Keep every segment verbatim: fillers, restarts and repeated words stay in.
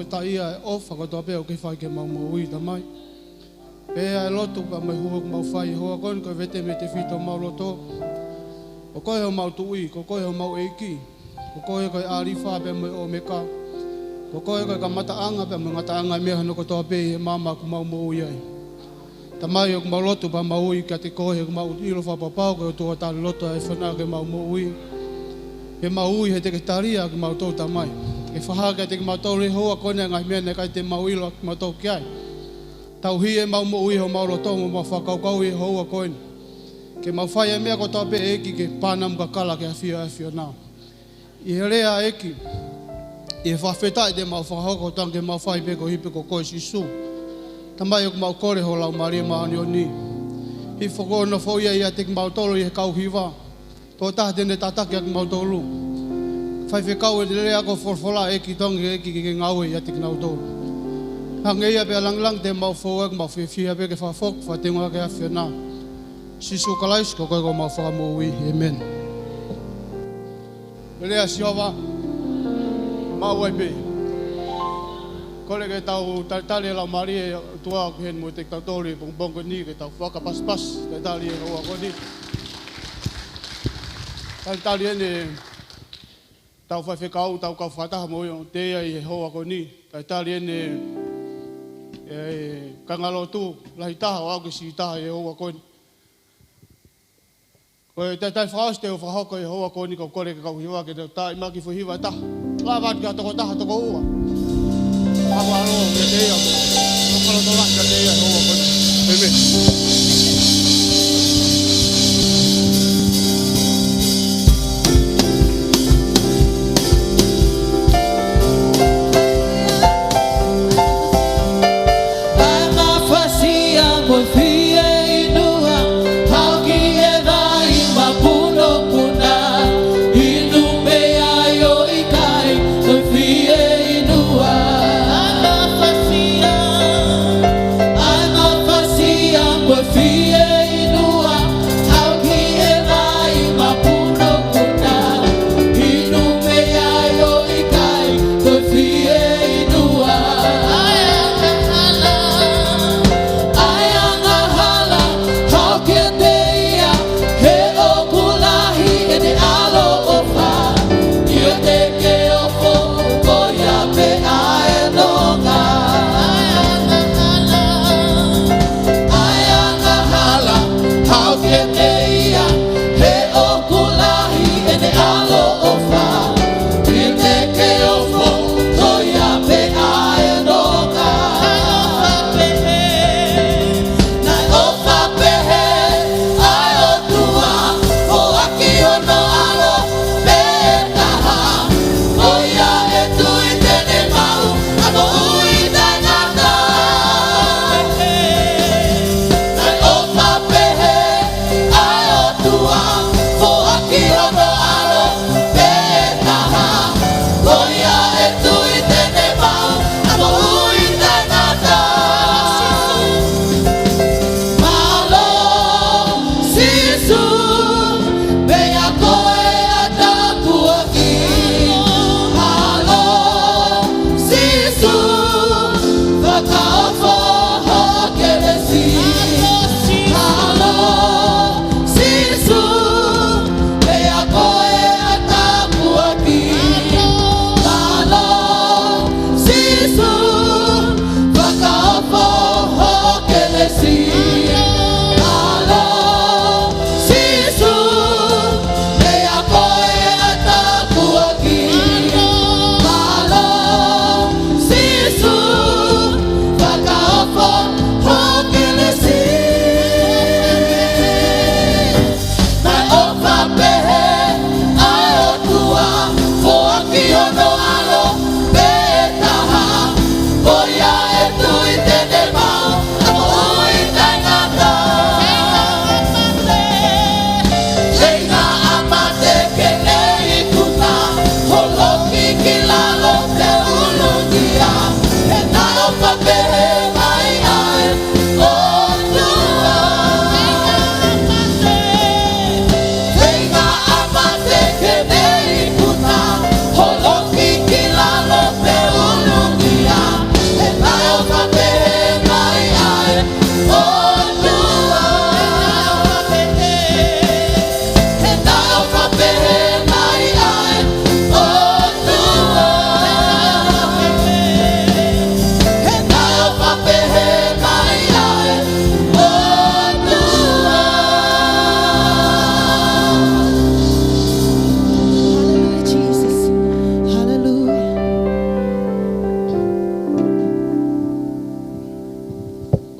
Taʻi ʻa e ʻofa kotoa pē ʻoku ke fai ki heʻemau moʻui, Tamai. Pea ʻa e lotu pea mo e hū ʻoku mau fai he houa ko eni, ko e vete mei he tefito homau loto. Ko koe homau Tuʻi, ko koe homau ʻEiki. Ko koe ko e ʻAlifa pea mo e ʻOmeka. Ko koe ko e kamataʻanga pea mo e ngataʻanga ʻo e meʻa hono kotoa pē ʻi he māmani ʻoku mau moʻui ai. Tamai, ʻoku mau lotu pea mau ui kiate koe he ʻoku mau ʻilo fakapapau ko e ʻOtua tali loto ʻa e ʻAfiona ki heʻemau moʻui. Pea mau ui he te ke tali ʻa kimautolu, Tamai. Ke fakahā kiate kimautolu he houa ko eni ʻa e ngaahi meʻa naʻe ʻikai te mau ʻilo ʻa kimautolu ki ai. Tauhi ʻemau moʻui, homau loto mo homau fakakaukau he houa ko eni. Ke mau fai ʻa e meʻa kotoa pē, ʻEiki, ke pana mo kakala ki he ʻafio ʻa e ʻAfiona. ʻI he lea, ʻEiki, ʻi he fakafetaʻi te mau fakahoko, tangi ke mau fai pē koeʻuhi pē ko koe, Sīsū. Tamai, ʻoku mau kole ho Laumālie Māʻoniʻoni. Hifo koe ʻo nofoʻia ʻiate kimautolu ʻi he kau hiva. Tokotaha te ne tataki ʻa kimautolu. Faifekau ʻene lea ko e folofola, ʻEiki, tangi, ʻEiki, ke ke ngāue ʻiate kinautolu. Hangē ia pea langilangi te mau foua, ʻoku mau fiefia pē ke fakafoki, fakateunga ki he ʻAfiona. Sīsū Kalaisi, ko koe ko homau Fakamoʻui. ʻĒmeni. Lelei ʻa Sihova, maʻu ai pē. Kole ke tau talitali e Laumālie ʻo e ʻOtua ʻoku ʻi heni mo kitautolu he pongipongi ko eni, ke tau fakapasipasi talitali he houa ko eni. Talitali ʻeni ʻetau faifekau, tau kau fakataha mo ia ʻi he houa ko eni. Talitali ʻeni e kāingalotu lahi taha ʻo aʻu ki he siʻi taha he houa ko eni. Ko e talitali fakaʻosi te u fakahoko he houa ko eni, ʻoku ou kole ki he kau hiva ke nau taʻimaki foʻi hiva ʻe taha. Lava atu ki ha toko taha, toko ua. Ka ʻoku ʻalu kiate ia, ʻo kalotolahi kiate ia he houa ko eni. ʻĒmeni.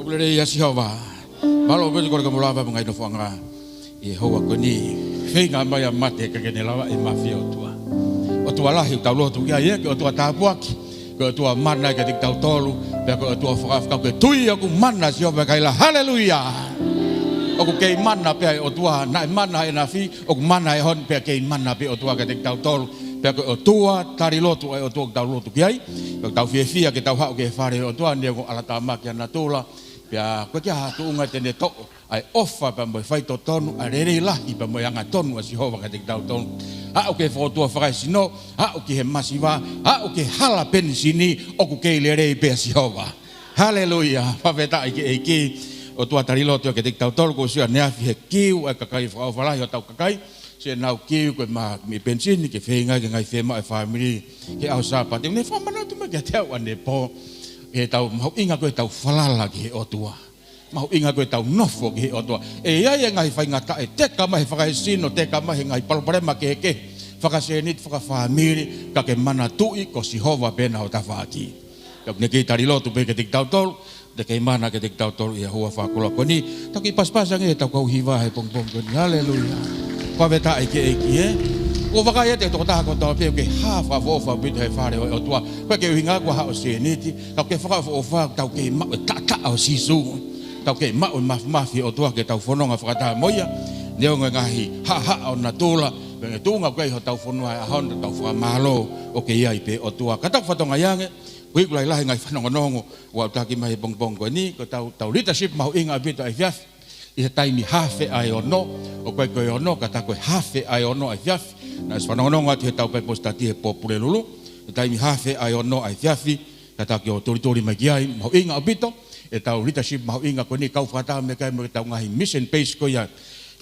Lelei ʻa Sihova. Mālō ʻaupito, kole ke mou lava mo e ngaahi nofoʻanga ʻi he houa ko eni. Feinga mai ʻa mate ka ke ne lava ʻe mafie ʻOtua. ʻOtua lahi ʻoku tau lotu ki ai, ʻa e ʻOtua tāpuaki. Ko e ʻOtua mana kiate kitautolu, pea ko e ʻOtua fakafaʻahinga. Ko e tui ʻoku mana Sihova kaila. Haleluia. ʻOku kei mana pē ʻa e ʻOtua, naʻe mana ʻi he efiafi, ʻoku mana he ʻaho ni pea kei mana pē ʻOtua kiate kitautolu. Pea ko e ʻOtua tali lotu ʻa e ʻOtua ʻoku tau lotu ki ai. Pea ʻoku tau fiefia ke tau haʻu ki he fale ʻo e ʻOtua, neongo ʻalatāmaki ʻa natula. Pea ʻoku ʻikai ha tuʻunga te ne toʻo ʻa e ʻofa pea mo e faitotonu, ʻa e lelei lahi pea mo e angatonu ʻa Sihova kiate kitautolu. Aʻu ki he fōtunga fakaesino, aʻu ki he masiva, aʻu ki he hala penisini, ʻoku kei lelei pē ʻa Sihova. Haleluia. Fakafetaʻi ki he ʻEiki. ʻOtua tali lotu kiate kitautolu, ko e sio ʻaneafi he kiu ʻa e kakai fakaʻofa lahi ʻo hotau kakai. Siʻenau kiu ko e maʻu mei penisini ke feinga ki he ngaahi fiemaʻu ʻa e fāmili ki he ʻaho Sāpate. Ne fakamanatu mai kiate au ʻanepō, ʻoku mahuʻinga ko ʻetau falala ki he ʻOtua. Mahuʻinga ko ʻetau nofo ki he ʻOtua. ʻE ʻi ai e ngaahi faingataʻa ʻe teka mai he fakaesino, teka mai he ngaahi palopalema kehekehe, fakasēniti, fakafāmili, ka ke manatuʻi ko Sihova pē ʻena hoʻo tafaʻaki. Ka ʻoku ne kei tali lotu pē kiate kitautolu, te kei mana kiate kitautolu ʻi he houa fakakoloa ko eni. Tau kiʻi pasipasi ange ʻetau kau hiva he pongipongi ko eni. Haleluia. Fakafetaʻi ki he ʻEiki, ē. ʻOku ou vakai atu ki he tokotaha kotoa pē ʻoku kei hā fakaʻofoʻofa ʻaupito he fale ʻo e ʻOtua. ʻOku ʻikai ke ʻuhinga kuo haʻu ʻo sēniti, ka ʻoku kei fakaʻofoʻofa, tau kei maʻu e taʻataʻa ʻo Sīsū. Tau kei maʻu e mafimafi ʻo e ʻOtua ke tau fononga fakataha mo ia. Neongo e ngaahi haʻahaʻa ʻo natula, pea neongo e tuʻunga ko ē ʻi hotau fonua he ʻaho ni, tau fakamālō ʻoku kei ʻi ai pē ʻOtua. Ka tau fatongia ange, ʻoku ʻi ai e lahi e ngaahi fanongonongo ʻoku aʻutaki mai he pongipongi ko eni, ko ʻetau, ʻetau leadership mahuʻinga ʻaupito ʻa e efiafi. ʻI he taimi hafe ʻa e ono, ʻoku ʻikai ko e ono, ka tā ko e hafe ʻa e ono ʻa e efiafi. Naʻe ʻosi fanongonongo atu heʻetau Bible study he pō Pulelulu. He taimi hafe ʻa e ono ʻa e efiafi, ka tā ke ʻo tulituli mai ki ai, mahuʻinga ʻaupito ʻetau leadership mahuʻinga ko eni, kau fakataha mai ki ai mo ʻetau ngaahi mission base ko ia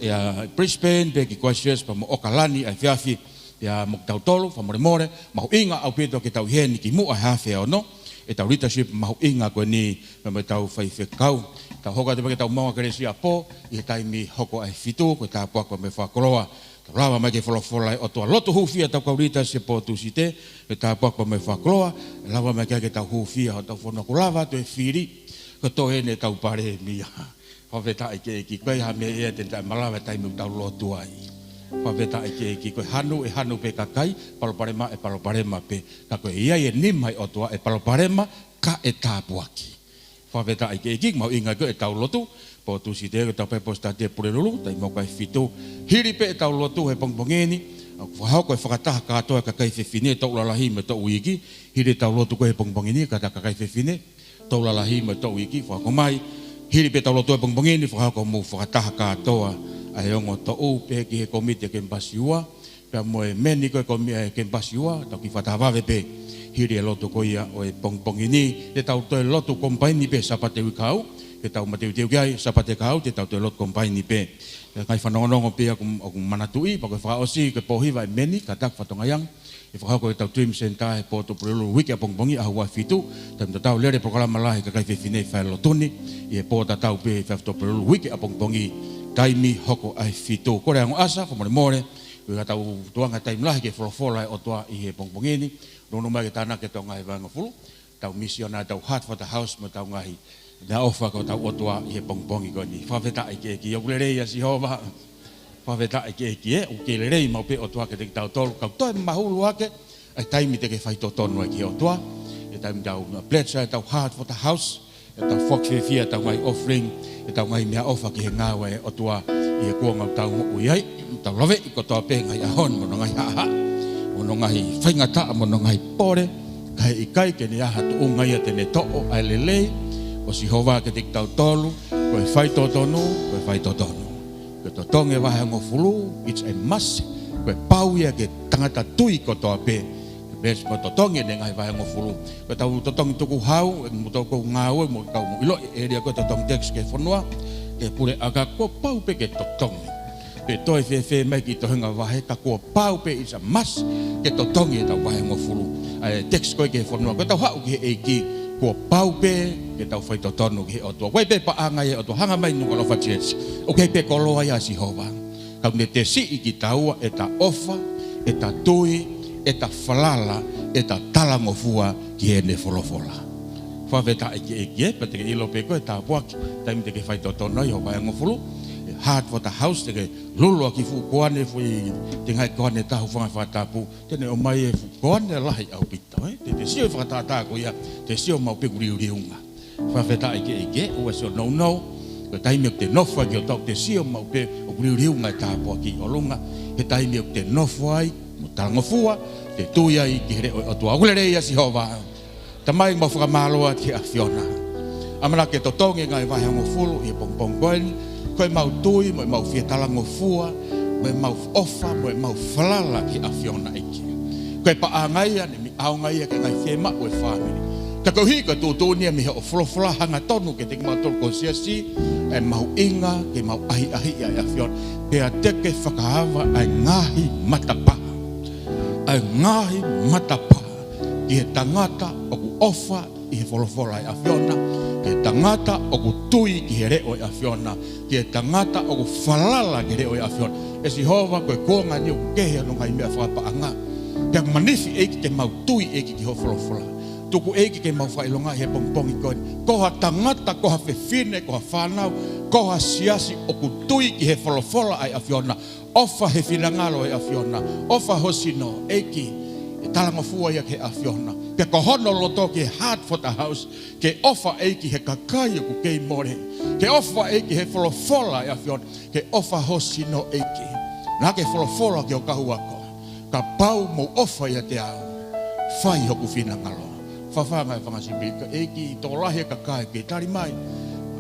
ʻi Brisbane, pea ki Christchurch, pea mo ʻAokalani ʻa e efiafi. Pea mo kitautolu, fakamolemole, mahuʻinga ʻaupito ke tau ʻi heni kimuʻa he hafe ʻa e ono, ʻetau leadership mahuʻinga ko eni, pea mo ʻetau faifekau. Tau hoko atu pē ki heʻetau maʻu ʻa e kelesi ʻapō ʻi he taimi hoko ʻa e fitu, ko e tāpuaki mo e fakakoloa. Tau lava mai ki he folofola ʻa e ʻOtua. Lotu hūfia ʻetau kau leaders he pō Tūsite, ko e tāpuaki mo e fakakoloa. Lava mai ki ai ke tau hūfia hotau fonua, kuo lava atu e fili, kuo toe ʻi heni ʻetau palēmia. Fakafetaʻi ki he ʻEiki, ʻoku ʻikai ha meʻa ia te ne taʻemalava he taimi ʻoku tau lotu ai. Fakafetaʻi ki he ʻEiki, ko e hanu ʻe hanu pē kakai, palopalema ʻe palopalema pē, ka ko e ʻi ai e nima ʻo e ʻOtua ʻe palopalema, kae tāpuaki. Fakafetaʻi ki he ʻEiki, mahuʻinga ko ē ʻetau lotu, pō Tūsite ko ʻetau Bible study he Pulelulu, taimi hoko ʻa e fitu. Hili pē ʻetau lotu he pongipongi ni, ʻoku fakahoko e fakataha kātoa ʻa e kakai fefine, toʻu lalahi mo e toʻu iiki. Hili ʻetau lotu ko ē he pongipongi ni, kātoa kakai fefine, toʻu lalahi mo e toʻu iiki, fakahoko mai. Hili pē ʻetau lotu he pongipongi ni, fakahoko hoʻomou fakataha kātoa ʻa e ongo toʻu, pea ki he kōmiti ʻa e kemipasi ua, pea mo e meni ko ē komi-, ʻa e kemipasi ua, tau kiʻi fakataha vave pē hili e lotu ko ia ʻo e pongipongi ni. Te tau toe lotu combine pē Sāpate uike kahaʻu, ke tau mateuteu ki ai, Sāpate kahaʻu te tau toe lotu combine pē. Pea ngaahi fanongonongo pē ʻoku, ʻoku manatuʻi, pea ko e fakaʻosi ko e pō hiva ʻe meni, kātoa fatongia ange. ʻE fakahoko ʻetau Dream Center he pō Tupulelulu uike ʻapongipongi, ʻaho ua fitu, taimi tatau lele polokalama lahi ʻa e kakai fefine ʻi he fale lotu ni, ʻi he pō tatau pē he efiafi Tupulelulu uike ʻapongipongi, taimi hoko ʻa e fitu. Kole ange ʻasa, fakamolemole, ʻoku ʻikai ke tau tukuange ha taimi lahi ki he folofola ʻa e ʻOtua ʻi he pongipongi ni, nunu mai ke tānaki ʻetau ngaahi vahehongofulu, ʻetau misiona, ʻetau Heart for the House, mo ʻetau ngaahi meʻaʻofa ki hotau ʻOtua ʻi he pongipongi ko eni. Fakafetaʻi ki he ʻEiki, ʻoku lelei ʻa Sihova. Fakafetaʻi ki he ʻEiki, ē, ʻoku kei lelei maʻu pē ʻOtua kiate kitautolu, kau toe mahulu hake ʻa e taimi te ke faitotonu ai ki he ʻOtua, ʻa e taimi tau pledge ai ʻetau Heart for the House, ʻetau foaki fiefia ʻetau ngaahi offering, ʻetau ngaahi meʻaʻofa ki he ngāue ʻa e ʻOtua ʻi he kuonga ʻoku tau moʻui ai. Tau laveʻi kotoa pē ngaahi ʻaho ni mo hono ngaahi haʻahaʻa, mo hono ngaahi faingataʻa, mo hono ngaahi pole, ka heʻikai ke ne ʻi ai ha tuʻunga ia te ne toʻo ʻa e lelei ʻo Sihova kiate kitautolu. Ko e faitotonu, ko e faitotonu. Ko e totongi e vahehongofulu, it's a must. Ko e pau ia ki he tangata tui kotoa pē. Pea mo totongi ʻene ngaahi vahehongofulu. Ko ʻetau totongi tukuhau, ʻe mou tau kau ngāue, mou kau mo ʻilo e ʻēlia ko e totongi tax ki he fonua, ki he puleʻanga, kuo pau pē ke totongi. Pe toe fēfē mai e kiʻi toenga vahe, ka kuo pau pē, it's a must, ke totongi ʻetau vahehongofulu. ʻA e tax ko ē ki he fonua, ko ʻetau haʻu ki he ʻEiki, kuo pau pē ke tau faitotonu ki he ʻOtua. ʻOku ʻi ai pē paʻanga ʻi he ʻOtua, hanga mai Nukuʻalofa Church. ʻOku ʻi ai pē koloa ia ʻa Sihova. Ka ʻoku ne tesiʻi kitaua ʻeta ʻofa, ʻeta tui, ʻeta falala, ʻeta talangofua ki heʻene folofola. Fakafetaʻi ki he ʻEiki, ē, pea te ke ʻilo pē ko e tāpuaki, taimi te ke faitotonu ai ho vahehongofulu, ʻi he Heart for the House, te ke lulu ʻaki e fuʻu koane, fuʻu ʻi he ngaahi koane taha, hūfanga he fakatapu, te ne ʻomai e fuʻu koane lahi ʻaupito, ē. Te te sio he fakatātā ko ia, te sio maʻu pē ʻoku liuliunga. Fakafetaʻi ki he ʻEiki, ʻoua ʻe sio nounou, ko e taimi ʻoku te nofo ai ki he ʻOtua, te sio maʻu pē ʻoku liuliunga e tāpuaki ʻi ʻolunga, he taimi ʻoku te nofo ai mo talangofua, te tui ai ki he leʻo ʻo e ʻOtua. ʻOku lelei ʻa Sihova. Tamai, mau fakamālō atu ki he ʻAfiona. ʻAmanaki ke totongi e ngaahi vahehongofulu ʻi he pongipongi ko eni, ko ʻemau tui, mo ʻemau fie talangofua, mo ʻemau ʻofa, mo ʻemau falala ki he ʻAfiona, ʻEiki. Ko e paʻanga ia, ne mei ʻaonga ia ki he ngaahi fiemaʻu ʻo e fāmili. Ka koeʻuhi ko e tuʻutuʻuni ia mei hoʻo folofola hangatonu kiate kimautolu ko e siasi, ʻa e mahuʻinga ke mau ʻahiʻahiʻi ʻa e ʻAfiona. Pea te ke fakaava ʻa e ngaahi matapā. ʻA e ngaahi matapā ki he tangata ʻoku ʻofa ʻi he folofola ʻa e ʻAfiona, ki he tangata ʻoku tui ki he leʻo ʻa e ʻAfiona, ki he tangata ʻoku falala ki he leʻo ʻa e ʻAfiona. ʻE Sihova, ko e kuonga ni ʻoku kehe hono ngaahi meʻa fakapaʻanga. Pea ʻoku manifi, ʻEiki, ke mau tui, ʻEiki, ki hoʻo folofola. Tuku, ʻEiki, ke mau fakaʻilonga ʻi he pongipongi ko eni, ko ha tangata, ko ha fefine, ko ha fānau, ko ha siasi ʻoku tui ki he folofola ʻa e ʻAfiona, ʻofa he finangalo ʻo e ʻAfiona, ʻofa ho sino, ʻEiki, ʻe talangofua ia ki he ʻAfiona. Pea ko hono loto ki he Heart for the House, ke ʻofa, ʻEiki, he kakai ʻoku kei mole, ke ʻofa, ʻEiki, he folofola ʻa e ʻAfiona, ke ʻofa ho sino, ʻEiki. Naʻa ke folofola ki ho kau ako, kapau mou ʻofa ʻiate au, fai hoku finangalo. Fafanga e fanga sipi, ka ʻEiki, tokolahi e kakai ke tali mai.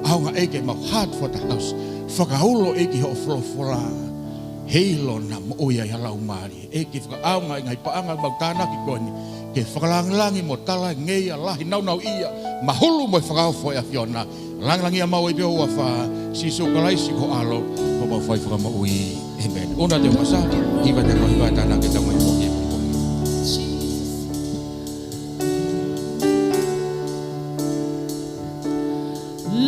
ʻAonga, ʻEiki, ʻemau Heart for the House. Fakaulo, ʻEiki, hoʻo folofola, heiʻilo naʻa moʻui ai ha laumālie. ʻEiki, fakaʻaonga e ngaahi paʻanga ʻemau tānaki ko eni, ke fakalāngilangi mo tala e ngeia lahi nāunauʻia, mahulu mo e fakaofo ʻa e ʻAfiona. Lāngilangiʻia maʻu ai pē ho huafa, Sīsū Kalaisi ko ho ʻAlo, ko homau fai fakamoʻui. ʻĒmeni. ʻOua te mou sā, hiva te mau hiva e tānaki ʻetau ngaahi moʻui.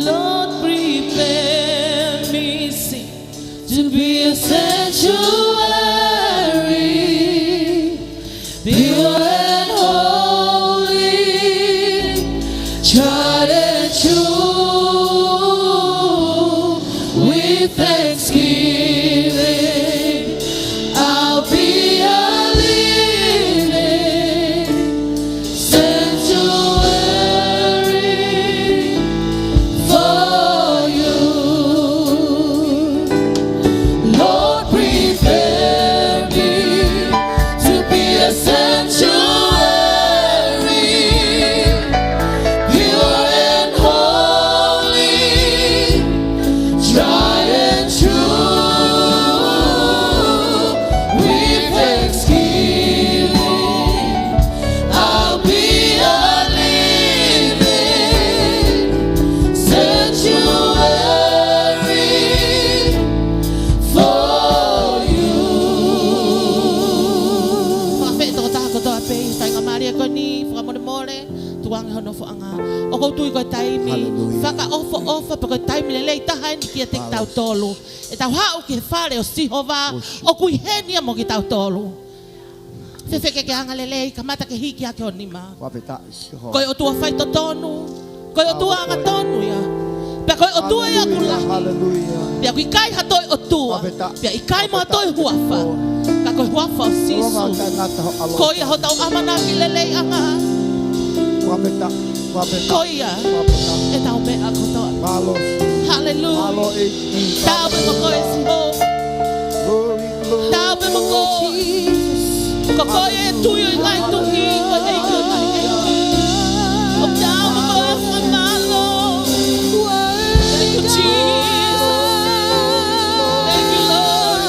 Lord, prepare me, sing, to be a sanctuary, pure and holy, tried and true. With thanksgiving, I'll be a living sanctuary for you. Lord, prepare me to be a sanctuary, pure and holy, tried and true. With thanksgiving, I'll be a living sanctuary for you. Fakafetaʻi ki he tokotaha kotoa pē ʻi he faingamālie ko eni, fakamolemole, tuku ange hoʻo nofoʻanga. ʻOku ou tui ko e taimi, hallelujah, fakaʻofoʻofa, pea ko e taimi lelei taha eni kiate kitautolu. ʻE tau haʻu ki he fale ʻo Sihova, ʻoku ʻi heni ia mo kitautolu. Fēfē ke ke angalelei, kamata ke hiki hake ho nima. Fakafetaʻi Sihova. Ko e ʻOtua faitotonu, ko e ʻOtua angatonu ia. Pea ko e ʻOtua ia ʻoku lahi. Hallelujah. Pea ʻoku ʻikai ha toe ʻOtua. Fakafetaʻi. Pea ʻikai mo ha toe huafa. Ka ko e huafa ʻo Sīsū. Ko ia hotau ʻamanaki leleiʻanga. Fakafetaʻi. Fakafetaʻi. Ko ia ʻetau meʻa kotoa. Mālō. Hallelujah. Mālō ʻEiki. Taau pē mo koe, Sihova. Glory, glory, Taau pē mo koe. Ko koe e Tuʻi ʻo e ngaahi tuʻi, ko e ʻEiki ʻo e ngaahi ʻeiki. ʻOku taau mo koe, fakamālō. Thank you, Jesus. Thank you, Lord.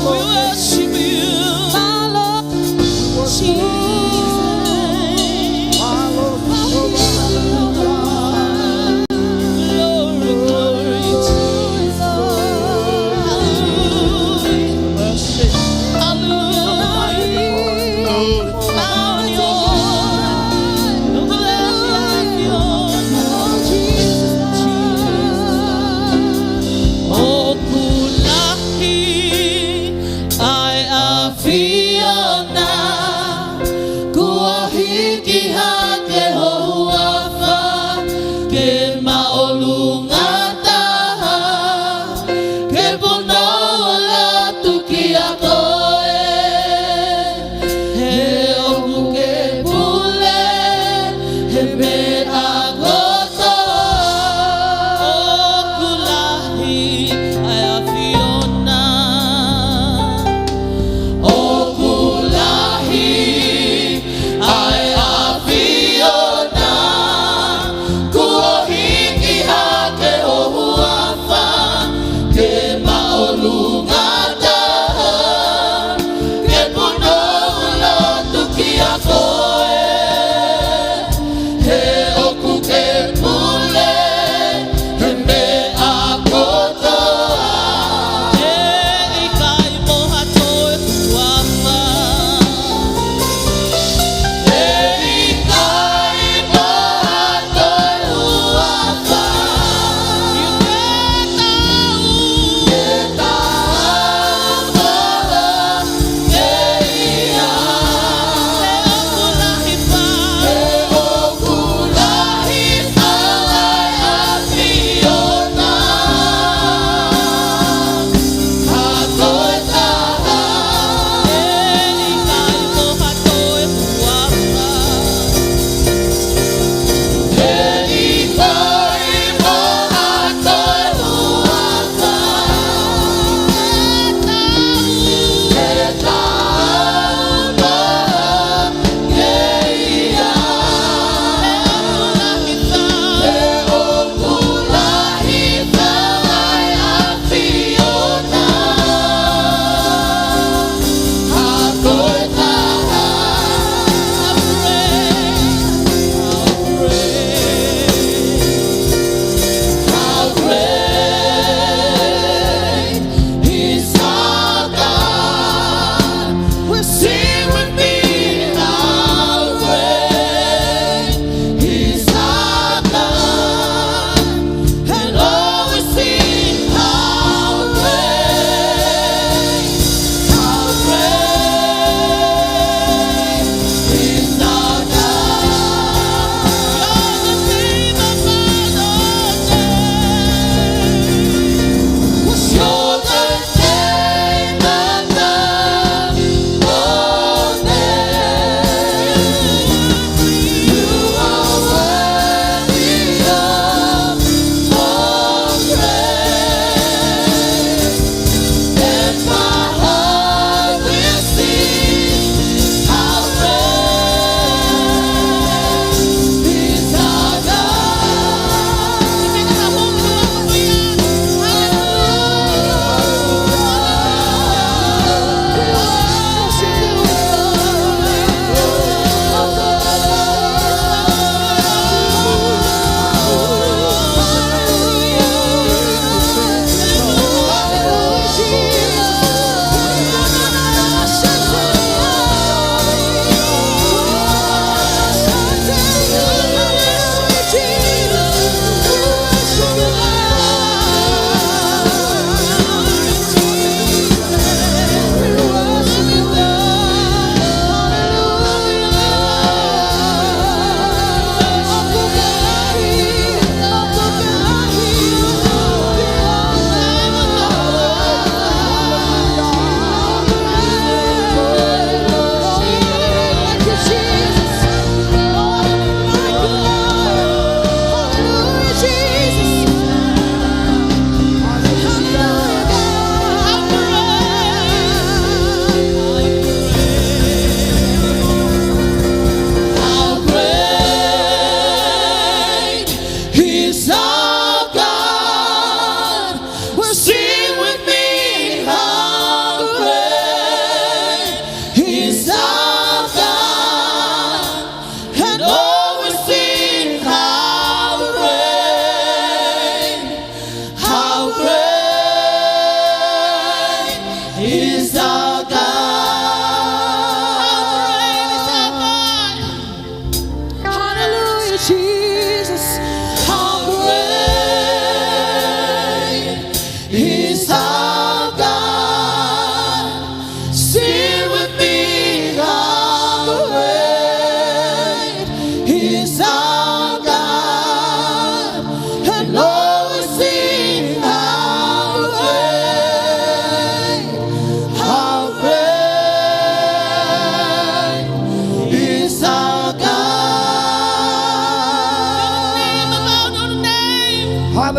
We worship you. Mālō.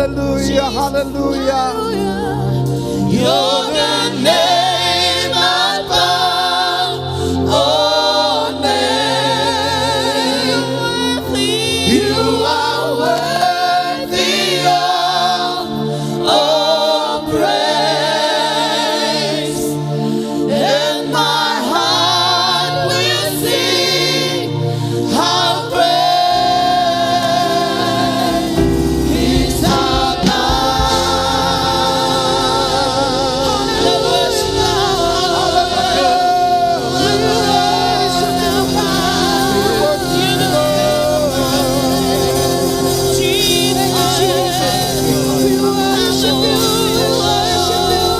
Hallelujah, hallelujah. You're the name above all names. You are worthy of all praise. And my heart will sing, how great is our God. Hallelujah. We worship you. We worship you. We worship you.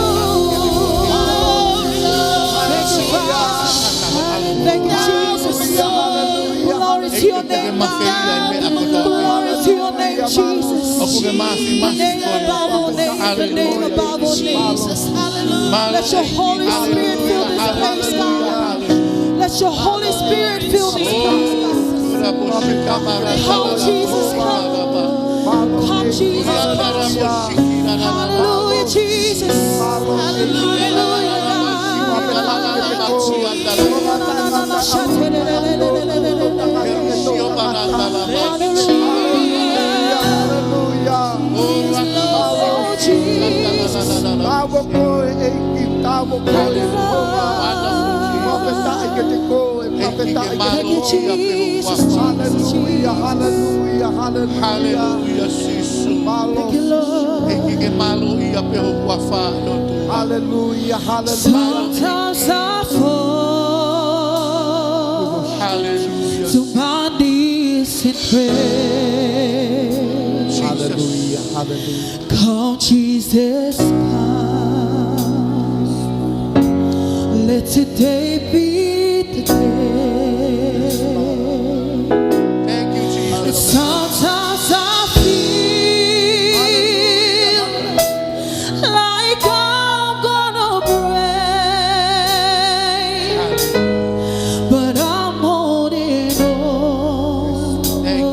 Thank you, Jesus. Glory to your name, God. Glory to your name, Jesus. Name above all names, the name above all names. Let your Holy Spirit fill this place, God. Let your Holy Spirit fill this place, God. Come, Jesus, come. Come, Jesus, come. Hallelujah, Jesus. Hallelujah, God. Hallelujah. Oh, Jesus. Tau koe, ʻEiki, tau koe, Sihova. Fakafetaʻi kiate koe, fakafetaʻi kiate koe. Thank you, Jesus. Hallelujah, hallelujah, hallelujah. Hallelujah, Sīsū. Mālō. Thank you, Lord. ʻEiki, ke mālō ia pē ho huafa, ʻOtua. Hallelujah, hallelujah. Sometimes I fall Hallelujah. To my knees and pray. Jesus. Hallelujah, hallelujah. Come, Jesus, come. Let today be the day. Thank you, Jesus. Sometimes I feel like I'm gonna break, but I'm holding on Thank you,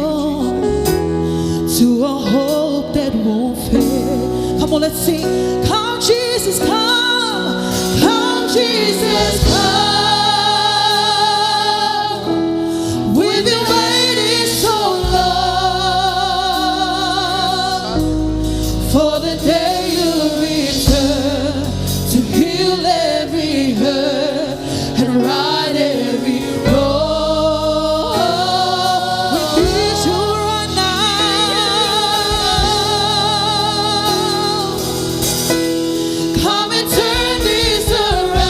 Jesus. to a hope that won't fade. Come on, let's sing. Come, Jesus, come. Come, Jesus, come. We've been waiting so long for the day you return to heal every hurt and right every wrong. We need you right now. Come and turn this around.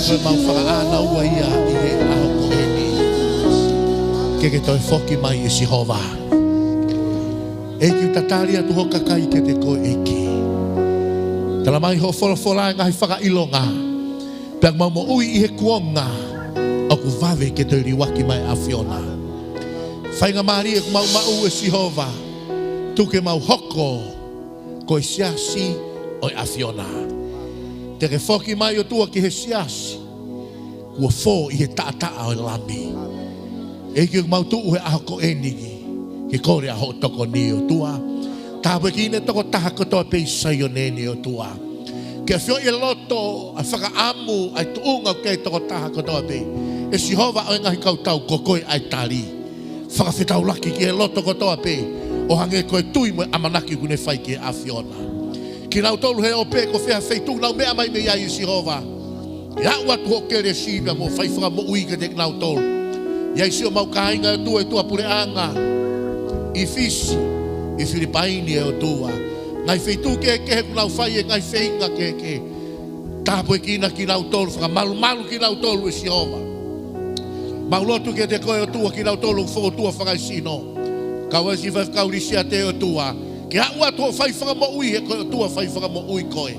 Ko e mau fakaʻānaua ia ʻi he ʻaho ko eni. Ke ke toe foki mai ʻe Sihova. ʻEiki, ʻoku tatali atu hoʻo kakai kiate koe, ʻEiki. Tala mai hoʻo folofola ʻa e ngaahi fakaʻilonga. Pea mau moʻui ʻi he kuonga ʻoku vave ke toe liuaki mai ʻa e ʻAfiona. Faingamālie ʻoku mau maʻu, ʻe Sihova. Tuku ke mau hoko ko e siasi ʻo e ʻAfiona. Te ke foki mai, ʻOtua, ki he siasi kuo fō ʻi he taʻataʻa ʻo e Lami. ʻEiki, ʻoku mau tuʻu he ʻaho ko eni ke kole ʻa hoʻo tokoni, ʻOtua. Tāpuekina e tokotaha kotoa pē ʻi Saione ni, ʻOtua. Ke ʻafioʻi e loto, ʻa e fakaʻamu, ʻa e tuʻunga ʻoku ʻi ai e tokotaha kotoa pē. ʻE Sihova ʻo e ngaahi kautau, ko koe ʻa e tali. Fakafetaulaki ki he loto kotoa pē, ʻo hangē ko e tui mo e ʻamanaki kuo ne fai ki he ʻAfiona. Kinautolu he ope, ko fē ha feituʻu ʻoku nau meʻa mai mei ai, ʻe Sihova, ke aʻu atu hoʻo kelesi pea mo e fai fakamoʻui kiate kinautolu. ʻI ai siʻomau kāinga, ʻOtua, ʻi tuʻapuleʻanga, ʻi Fisi, ʻi Filipaini, ʻe ʻOtua. Ngaahi feituʻu kehekehe ʻoku nau fai e ngaahi feinga kehekehe. Tāpuekina kinautolu, fakamalumalu kinautolu, ʻe Sihova. Mau lotu kiate koe, ʻOtua, kinautolu fokotuʻu fakaesino. Kau ai siʻi faifekau Lisiate, ʻOtua. Ke aʻu atu hoʻo fai fakamoʻui, he ko e ʻOtua fai fakamoʻui koe.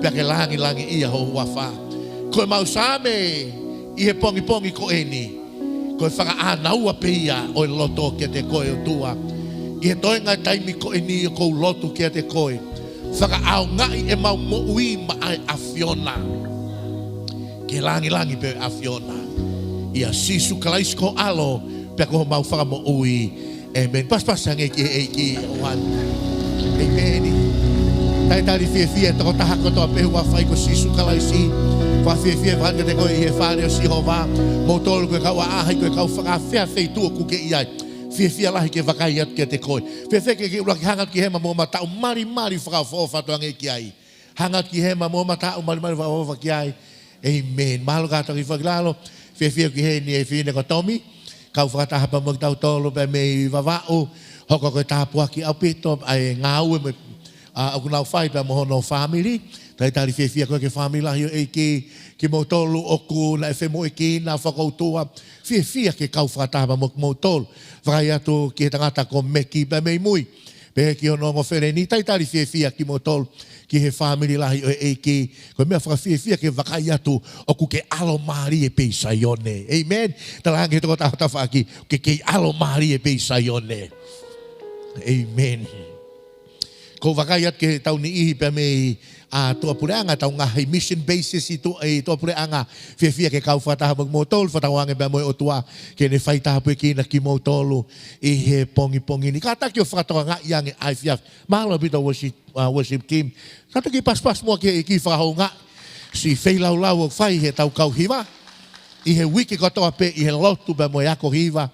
Pea ke langilangiʻia ho huafa. Ko ʻemau Saame ʻi he pongipongi ko eni, ko e fakaʻānaua pē ia ʻo e loto kiate koe, ʻOtua. ʻI he toenga e taimi ko eni ʻoku ou lotu kiate koe. Fakaʻaongaʻi ʻemau moʻui maʻa e ʻAfiona. Ke langilangi pē ʻa e ʻAfiona. ʻIa Sīsū Kalaisi ko ho ʻAlo, pea ko homau Fakamoʻui. ʻĒmeni. Pasipasi ange ki he ʻEiki, ʻoua. ʻĒmeni. Talitali fiefia e tokotaha kotoa pē ʻoku fai ko Sīsū Kalaisi. Fakafiefia atu kiate koe ʻi he fale ʻo Sihova. Moutolu ko e kau ʻaʻahi, ko e kau fakaafeʻi feituʻu ʻoku ke ʻi ai. Fiefia lahi ke vakai atu kiate koe. Fiefia ke ke ʻuluaki hanga atu ki hema mo mataʻu malimali fakaʻofoʻofa atu ange ki ai. Hanga atu ki hema mo mataʻu malimali fakaʻofoʻofa ki ai. ʻĒmeni. Mālō kātoa ki fakilalo. Fiefia ki heni e fefine ko Tomi. Kau fakataha pea mo kitautolu pea mei Vavaʻu. Hoko ko e tāpuaki ʻaupito ʻa e ngāue mo, ʻa, ʻoku nau fai pea mo hono fāmili. Talitali fiefia koe ki he fāmili lahi ʻo e ʻEiki. Kimoutolu ʻoku naʻe femoʻuekina fakautua. Fiefia ke kau fakataha pea mo kimoutolu. Vakai atu ki he tangata ko Meki pea mei mui. Pehē ki hono ongo feleni, talitali fiefia kimoutolu ki he fāmili lahi ʻo e ʻEiki. Ko e meʻa fakafiefia ke vakai atu ʻoku ke ʻalomālie pē ʻi Saione. ʻĒmeni. Talaange ki he tokotaha ho tafaʻaki, ke kei ʻalomālie pē ʻi Saione. ʻĒmeni. ʻOku ou vakai atu ki heʻetau niʻihi pea mei ʻa tuʻapuleʻanga, ʻetau ngaahi mission bases ʻi tuʻa, ʻi tuʻapuleʻanga. Fiefia ke kau fakataha mo kimoutolu, fakatauange pea mo e ʻOtua ke ne fai tāpuekina kimoutolu ʻi he pongipongi ni. Kātaki ʻo fakatokangaʻi ange ʻa e efiafi. Mālō ʻaupito worship, uh, worship team. Kātaki pasipasi muʻa ki he ʻEiki fakahoungaʻi siʻi feilaulau ʻoku fai heʻetau kau hiva ʻi he uike kotoa pē ʻi he lotu pea mo e ako hiva.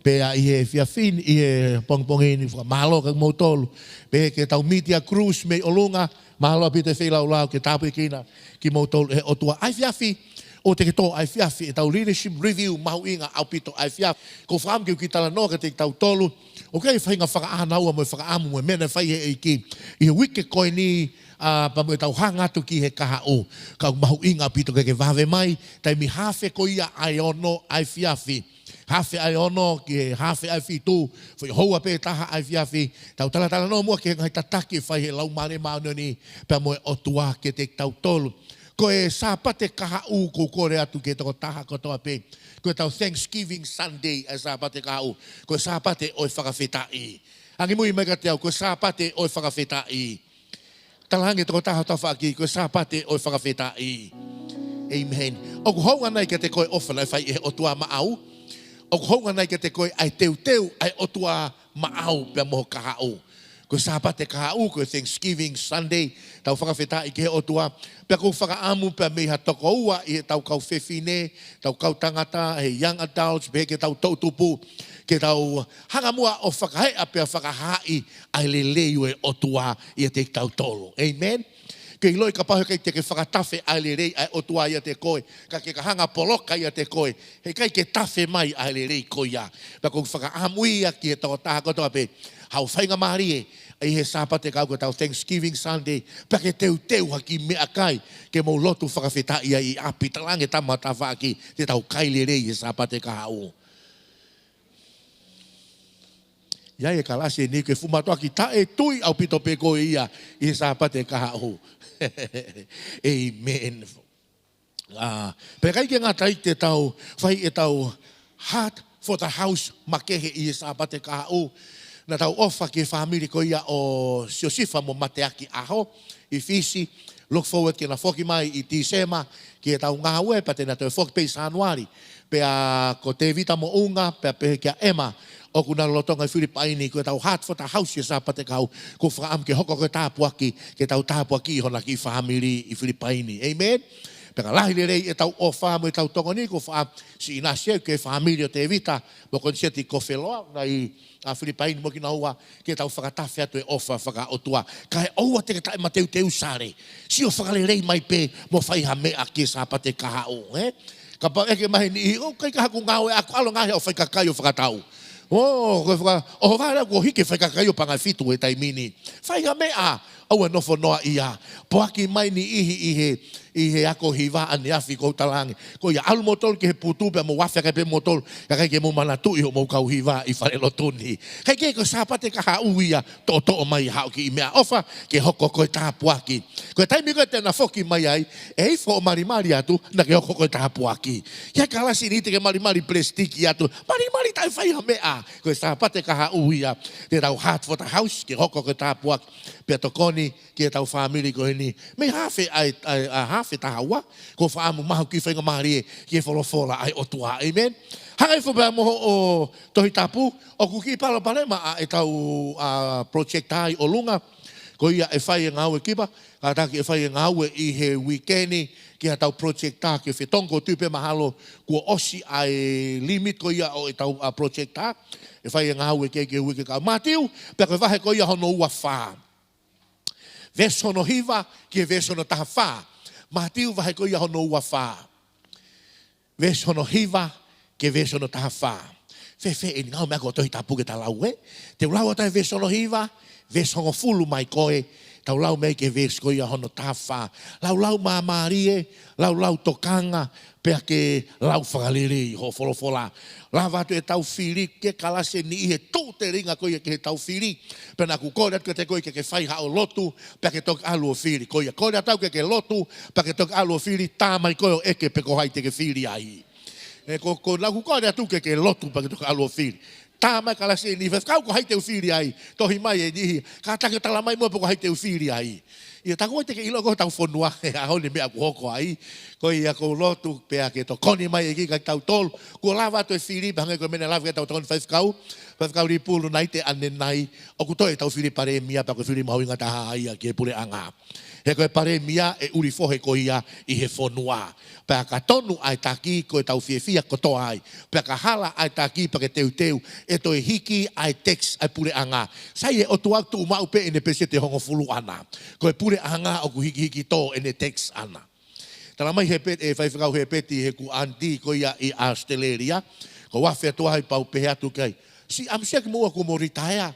Pea ʻi he efiafi ni, ʻi he pongipongi ni, fakamālō kia moutolu. Pea ki heʻetau media crews mei ʻolunga, mālō ʻaupito e feilaulau ke tāpuekina kimoutolu ʻe he ʻOtua. ʻA e efiafi, ʻoku teke tō ʻa e efiafi ʻetau leadership review, mahuʻinga ʻaupito ʻa e efiafi. ʻOku ou fakaʻamu ke u kiʻi talanoa kiate kitautolu ʻoku ʻi ai e faʻahinga fakaʻānaua mo e fakaʻamu mo e meʻa naʻe fai ʻe he ʻEiki ʻi he uike ko eni, ʻa, pea mo ʻetau hanga atu ki he kahaʻu. Ka ʻoku mahuʻinga ʻaupito ke ke vave mai, taimi hafe ko ia ʻa e ono ʻa e efiafi. Hafe ʻa e ono ki he hafe ʻa e fitu, foʻi houa pē ʻe taha ʻa e efiafi. Tau talatalanoa muʻa ki he ngaahi tataki ʻe fai ʻe he Laumālie Māʻoniʻoni pea mo e ʻOtua kiate kitautolu. Ko e Sāpate Kahaʻu, ʻoku ou kole atu ki he tokotaha kotoa pē, ko ʻetau Thanksgiving Sunday ʻa e Sāpate Kahaʻu. Ko e Sāpate ʻo e fakafetaʻi. Angimui mai kiate au, ko e Sāpate ʻo e fakafetaʻi. Talaange ki he tokotaha ho tafaʻaki, ko e Sāpate ʻo e fakafetaʻi. ʻĒmeni. ʻOku hounga nai kiate koe e ʻofa naʻe fai ʻe he ʻOtua maʻau? ʻOku hounga nai kiate koe ʻa e teuteu ʻa e ʻOtua maʻau pea mo ho kahaʻu? Ko e Sāpate Kahaʻu, ko e Thanksgiving Sunday, tau fakafetaʻi ki he ʻOtua. Pea ʻoku ou fakaʻamu pea mei ha toko ua ʻi heʻetau kau fefine, ʻetau kau tangata, he young adults, pehē ki heʻetau toʻutupu, ke tau hanga muʻa ʻo fakaeʻa pea fakahaaʻi ʻa e lelei ʻo e ʻOtua ʻiate kitautolu. ʻĒmeni. Ke ʻiloʻi kapau he ʻikai te ke fakatafe ʻa e lelei ʻa e ʻOtua ʻiate koe, ka ke ka hanga ʻo poloka ʻiate koe, he ʻikai ke tafe mai ʻa e lelei ko ia. Pea ʻoku ou fakaʻamu ia ki he tokotaha kotoa pē, haʻu ʻo faingamālie ʻi he Sāpate kahaʻu ko ʻetau Thanksgiving Sunday, pea ke teuteu ha kiʻi meʻakai ke mou lotu fakafetaʻi ai ʻi ʻapi. Talaange tama tafaʻaki te tau kai lelei he Sāpate kahaʻu. ʻI ai e kalasi ʻeni ke fuʻu mātuʻaki taʻetui ʻaupito pē ko ia ʻi he Sāpate kahaʻu. ʻĒmeni. ʻA, pea ʻikai ke ngata ai, te tau fai ʻetau Heart for the House makehe ʻi he Sāpate kahaʻu. Naʻa tau ʻofa ki he fāmili ko ia ʻo Siosifa mo Mateaki ʻAho ʻi Fisi. Look forward ke na foki mai ʻi Tīsema ki heʻetau ngāue, pea te na toe foki pē ʻi Sānuali. Pea ko Tēvita Moʻunga, pea pehē kia ʻEma, ʻoku na lolotonga ʻi Filipaini, ko ʻetau Heart for the House ʻi he Sāpate kahaʻu, ʻoku ou fakaʻamu ke hoko ko e tāpuaki, ke tau tāpuakiʻi hona kiʻi fāmili ʻi Filipaini. ʻĒmeni. Pea ka lahi lelei ʻetau ʻofa mo ʻetau tokoni, ʻoku ou fakaʻamu siʻi Inasi ki he fāmili ʻo Tēvita, mo Koniseti Kofeloa, na ʻi ʻa Filipaini mo kinaua, ke tau fakatafe atu e ʻofa fakaʻotua. Kae ʻoua te ke taʻemateuteu sale. Sio fakalelei mai pē mo fai ha meʻa ki he Sāpate kahaʻu, ē? Kapau ʻe ʻeke mai e niʻihi, ʻoku ʻikai ke ʻi ai haku ngāue, ʻoku ʻalu ngaahi ʻo fai kakai ʻo fakatau. ʻŌ, ko e faka-, ʻohovale ʻoku hiki e fai kakai ʻo paʻanga ʻe fitu he taimi ni. Fai ha meʻa, ʻoua ʻe nofo noaʻia. Poaki mai e niʻihi ʻi he, ʻi he ako hiva ʻaneafi, ʻoku ou talaange. Ko ia, ʻalu moutolu ki he putu pea mou afe hake pē moutolu, kae ʻikai ke mou manatuʻi hoʻomou kau hiva ʻi falelotu ni. Kae kehe ko e Sāpate kahaʻu ia, toʻotoʻo mai haʻo kiʻi meʻaʻofa ke hoko ko e tāpuaki. Ko e taimi ko ē te na foki mai ai, ʻe ifo hoʻo malimali atu, naʻa ke hoko ko e tāpuaki. ʻI ai e kalasi ʻeni te ke malimali pelesitiki atu, malimali taʻefai ha meʻa. Ko e Sāpate kahaʻu ia, te tau Heart for the House ke hoko ko e tāpuaki. Pea tokoni ki heʻetau fāmili ko eni. Mei hafe ai, ai, a hafe taha ua, ʻoku ou fakaʻamu maʻu ha kiʻi faingamālie ki he folofola ʻa e ʻOtua. ʻĒmeni. Hanga ifo pea mo hoʻo Tohi Tapu, ʻoku kiʻi palopalema ʻa ʻetau, a, projector ʻi ʻolunga. Ko ia ʻe fai e ngāue Kiva, kātaki ʻe fai e ngāue ʻi he uike ni ki heʻetau projector ki he fetongi, ʻoku ou tui pē mahalo kuo ʻosi ʻa e limit ko ia ʻo ʻetau, a, projector. ʻE fai e ngāue ki ai ki he uike kahaʻu. Mātiu, pea ko e vahe ko ia hono ua fā. Veesi hono hiva ki he veesi hono taha fā. Mātiu vahe ko ia hono ua fā. Veesi hono hiva ki he veesi hono taha fā. Fēfē ʻeni, ngāue mai ʻaki hoʻo Tohi Tapu ke ta lau, ē? Te u lau atu e veesi hono hiva, veesi hongofulu mai ko ē, tau lau mai ki he veesi ko ia hono taha fā. Laulau māmālie, laulau tokanga, pea ke lau fakalelei hoʻo folofola. Lava atu ʻetau fili ki he kalasi ni ʻi he tuʻu telinga ko ia ki heʻetau fili. Pea naʻa ku kole atu kiate koe ke ke fai haʻo lotu, pea ke toki ʻalu ʻo fili. Ko ia, kole atu au ke ke lotu, pea ke toki ʻalu ʻo fili, tā mai koe ʻo ʻeke pe ko hai te ke fili ai. Ē, ko, ko naʻa ku kole atu ke ke lotu, pea ke toki ʻalu ʻo fili. Tā mai kalasi ni, faifekau, ko hai te u fili ai, tohi mai e niʻihi, kātaki ʻo tala mai muʻa pe ko hai te u fili ai. ʻIo, tā ko ē te ke ʻilo ko hotau fonua he ʻaho ni meʻa ʻoku hoko ai. Ko ia ʻoku ou lotu pea ke tokoni mai e ʻEiki kiate kitautolu. Kuo lava atu e fili, pea hangē ko e meʻa naʻe lave ki ai ʻetau tokoni faifekau, Faifekau Lipulu, naʻe ʻi ai ʻanenai, ʻoku toe ʻetau fili palēmia, pea ko e fili mahuʻinga taha ia ki he puleʻanga. He ko e palēmia e ʻuli fohe ko ia ʻi he fonua. Pea ka tonu ʻa e taki, ko ʻetau fiefia kotoa ai. Pea ka hala ʻa e taki, pea ke teuteu ʻe toe hiki ʻa e tax ʻa e puleʻanga. Sai, e ʻOtua ʻoku tuʻu maʻu pē ʻene peseti ʻe hongofulu ʻana. Ko e puleʻanga ʻoku hikihiki tō ʻene tax ʻana. Tala mai Hepeti, e Faifekau Hepeti, heʻeku aunty ko ia ʻi ʻAositelēlia. ʻOku ou afe atu ai pea u pehē atu ki ai, siʻi, ʻamusiʻaki muʻa kuo mo retire.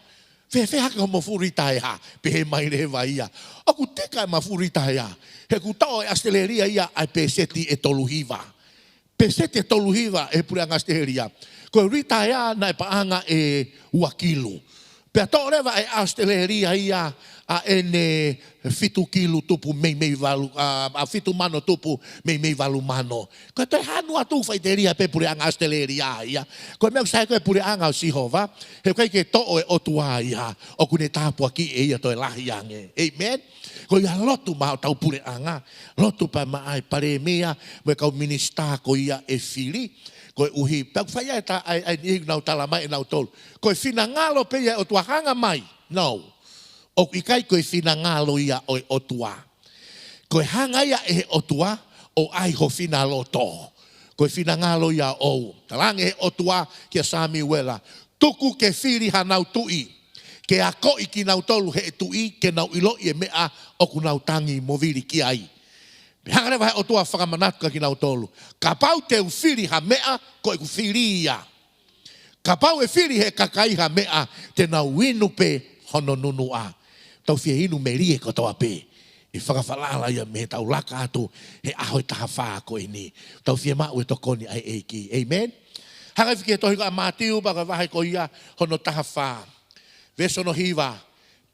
Fēfē hake hoʻomo fuʻu retire? Pehē mai leva ia, ʻoku tika ʻema fuʻu retire. He ʻoku toʻo ʻe ʻAositelēlia ia ʻa e peseti ʻe tolu hiva. Peseti ʻe tolu hiva ʻe he puleʻanga ʻAositelēlia. Ko e retire naʻe paʻanga ʻe ua kilu. Pea toʻo leva ʻe ʻAositelēlia ia ʻa ʻene fitu kilu tupu meimei valu, a, a fitu mano tupu meimei valu mano. Ko e toe hanu atu faʻiteliha pē puleʻanga ʻAositelēlia ia. Ko e meʻa ʻoku sai ko e puleʻanga ʻo Sihova, he ʻoku ʻikai ke toʻo ʻe he ʻOtua ia, ʻoku ne tāpuakiʻi ʻe ia toe lahi ange. ʻĒmeni. Ko ia lotu maʻa hotau puleʻanga, lotu pea maʻa e palēmia, mo e kau minisitā ko ia ʻe fili, koeʻuhi, pea ʻoku fai ai e ta-, ʻa e, ʻa e niʻihi ʻoku nau tala mai ʻe nautolu, ko e finangalo pē ia ʻo e ʻOtua, hanga mai. No. ʻOku ʻikai ko e finangalo ia ʻo e ʻOtua. Ko e hanga ia ʻe he ʻOtua ʻo ʻai ho finaloto. Ko e finangalo ia ʻoʻou. Talaange ʻe he ʻOtua kia Samiuela, tuku ke fili hanau tuʻi, ke akoʻi kinautolu ʻe he tuʻi, ke nau ʻiloʻi e meʻa ʻoku nau tangi mo vili ki ai. Pea hanga leva ʻe he ʻOtua ʻo fakamanatu kia kinautolu, kapau te u fili ha meʻa, ko ʻeku fili ia. Kapau ʻe fili ʻe he kakai ha meʻa, te nau inu pē hono nunuʻa. Tau fie inu melie kotoa pē. ʻE fakafalala ia mei heʻetau laka atu he ʻaho ʻe taha fā ko eni. Tau fiemaʻu e tokoni ʻa e ʻEiki. ʻĒmeni. Hanga hifo ki he tohi ko ia ʻa Mātiu, pea ko e vahe ko ia hono taha fā. Veesi hono hiva.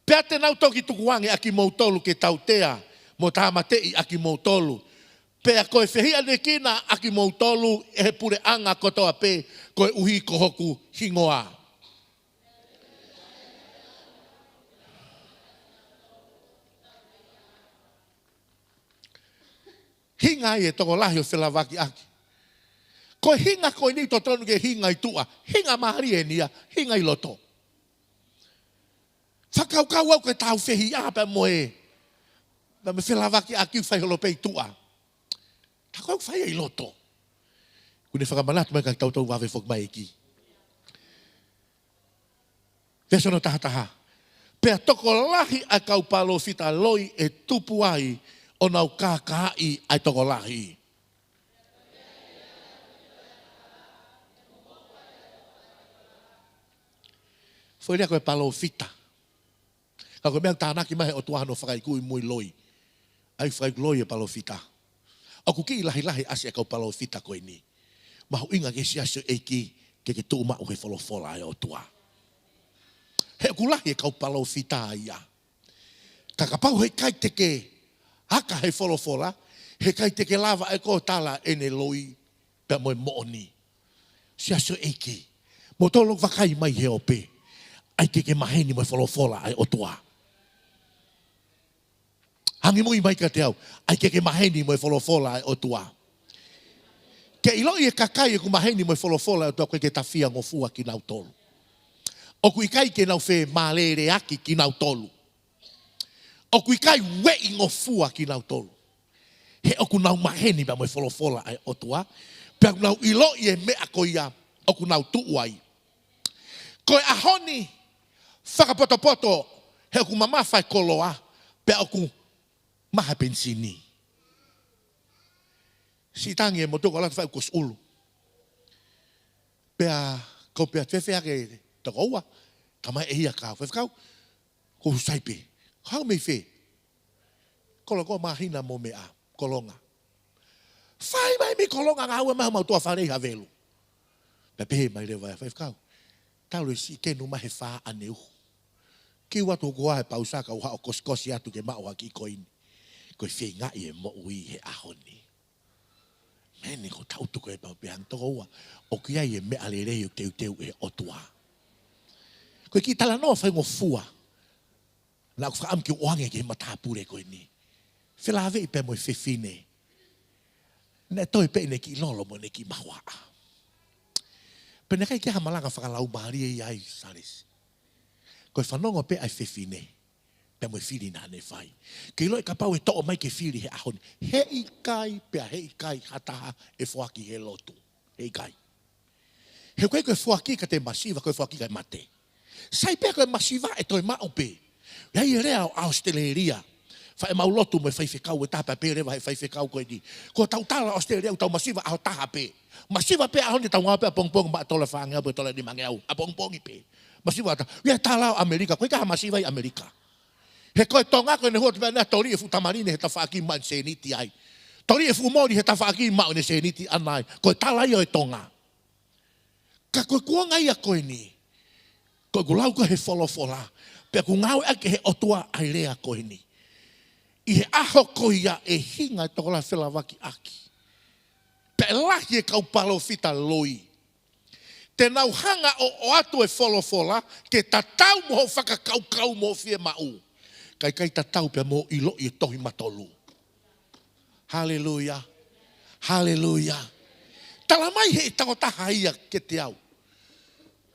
Pea te nau toki tukuange ʻa kimoutolu ke tautea mo tāmateʻi ʻa kimoutolu. Pea ko e fehiʻanekina ʻa kimoutolu ʻe he puleʻanga kotoa pē koeʻuhi ko hoku hingoa. Hinga ʻa e tokolahi ʻo felavakiʻaki. Ko e hinga ko eni totonu ke hinga ʻi tuʻa. Hinga mālie eni ia, hinga ʻi loto. Fakakaukau au ko e tau fehiʻa pea mo e, pea mo e felavakiʻaki fai holo pē ʻi tuʻa. Tā ko e fai ʻi loto. Kuo ne fakamanatu mai ka tau tau vave foki mai ʻEiki. Veesi hono taha taha. Pea tokolahi ʻa e kau palōfita loi ʻe tupu ai ʻo nau kākaaʻi ʻa e tokolahi. Foʻi lea ko e palōfita. Ka ko e meʻa ʻoku tānaki mai he ʻOtua hono fakaikuʻi mo e loi. ʻA e fakaikuʻi loi e palōfita. ʻOku kiʻi lahilahi ʻasi e kau palōfita ko eni. Mahuʻinga ki he siasi ʻo e ʻEiki ke ke tuʻu maʻu he folofola ʻa e ʻOtua. He ʻoku lahi e kau palōfita ia. Ka kapau heʻikai te ke aka he folofola, heʻikai te ke lava ʻe koe ʻo tala ʻene loi pea mo e moʻoni. Siasi ʻo e ʻEiki. Mo tolo vakai mai he ope. ʻAi ke ke maheni mo e folofola ʻa e ʻOtua. Angimui mai kiate au. ʻAi ke ke maheni mo e folofola ʻa e ʻOtua. Ke ʻiloʻi e kakai ʻoku maheni mo e folofola ʻa e ʻOtua ʻoku ʻikai ke tafiangofua kinautolu. ʻOku ʻikai ke nau femālēleaki kinautolu. ʻOku ʻikai ueʻingofua kinautolu. He ʻoku nau maheni pea mo e folofola ʻa e ʻOtua. Pea ʻoku nau ʻiloʻi e meʻa ko ia ʻoku nau tuʻu ai. Ko e ʻaho ni fakapotopoto he ʻoku mamafa e koloa pea ʻoku maha penisini. Siʻi tangi e motuʻa ko e lata fai kuo ʻosi ʻulu. Pea ko pea fēfē ake toko ua, tamai ʻe hia kau. Faifekau, ko Husaipe. Hau mei fē? Kolonga māhina mo meʻa, kolonga. Fai mai mei kolonga ngāue mai homau tuʻa fale ʻi Havelu. Pea pehē mai leva ia faifekau. Talu e siʻi kenu mai he fā ʻaneuhu. Kiu atu ko ā he pausa ka u haʻu ʻo kosikosi atu ke maʻu ha kiʻi koini. Ko e feingaʻi e moʻui he ʻaho ni. Meni ko tau tuku e pau pē hang toko ua. ʻOku ʻi ai e meʻa lelei ʻoku teuteu ʻe he ʻOtua. Ko e kiʻi talanoa faingofua. Naʻa ku fakaʻamu ke u ʻoange ki he matāpule ko eni. Felāveʻi pea mo e fefine. Naʻe toe pē ʻene kiʻi lolo mo ʻene kiʻi mahuaʻa. Pea naʻe ʻikai ke ha malanga fakalaumālie ia ai Salesi. Ko e fanongo pē ʻa e fefine. Pea mo e fili naʻa ne fai. Ke ʻilo e kapau ʻe toʻo mai ke fili he ʻaho ni. Heʻikai pea heʻikai ha taha ʻe foaki he lotu. Heʻikai. He ko e ko e foaki ka te masiva, ko e foaki ka e mate. Sai pē ko e masiva ʻe toe maʻu pē. ʻI ai e lea ʻo ʻAositelēlia. Fai mau lotu mo e faifekau ʻe taha pē leva he faifekau ko eni. Ko tau tala ʻAositelēlia ʻoku tau masiva ʻaho taha pē. Masiva pē ʻaho ni tau ngāue pē ʻapongipongi maʻa tola fāngeau pē tola nimangeau. ʻApongipongi pē. Masiva ta. ʻI ai tala ʻo ʻAmelika. Ko e ka ha masiva ʻi ʻAmelika. He ko e Tonga ko ene hua te pea nea toli e fuʻu tamaline he tafaʻaki maʻu ʻene sēniti ai. Toli e fuʻu moli he tafaʻaki maʻu ʻene sēniti ʻana ai. Ko e tala ia ʻo e Tonga. Ka ko e kuonga ia ko eni. Ko ʻeku lau ko e he folofola. Pea ʻoku ngāueʻaki he ʻOtua ʻa e lea ko eni. ʻI he ʻaho ko ia ʻe hinga e tokolahi felavakiʻaki. Pea ʻe lahi e kau palōfita loi. Te nau hanga ʻo ʻoatu e folofola, ke tatau mo hoʻo fakakaukau mo fiemaʻu. Ka ʻikai tatau pea mo ʻiloʻi e tohi matolu. Haleluia. Haleluia. Tala mai he tango taha ia kiate au.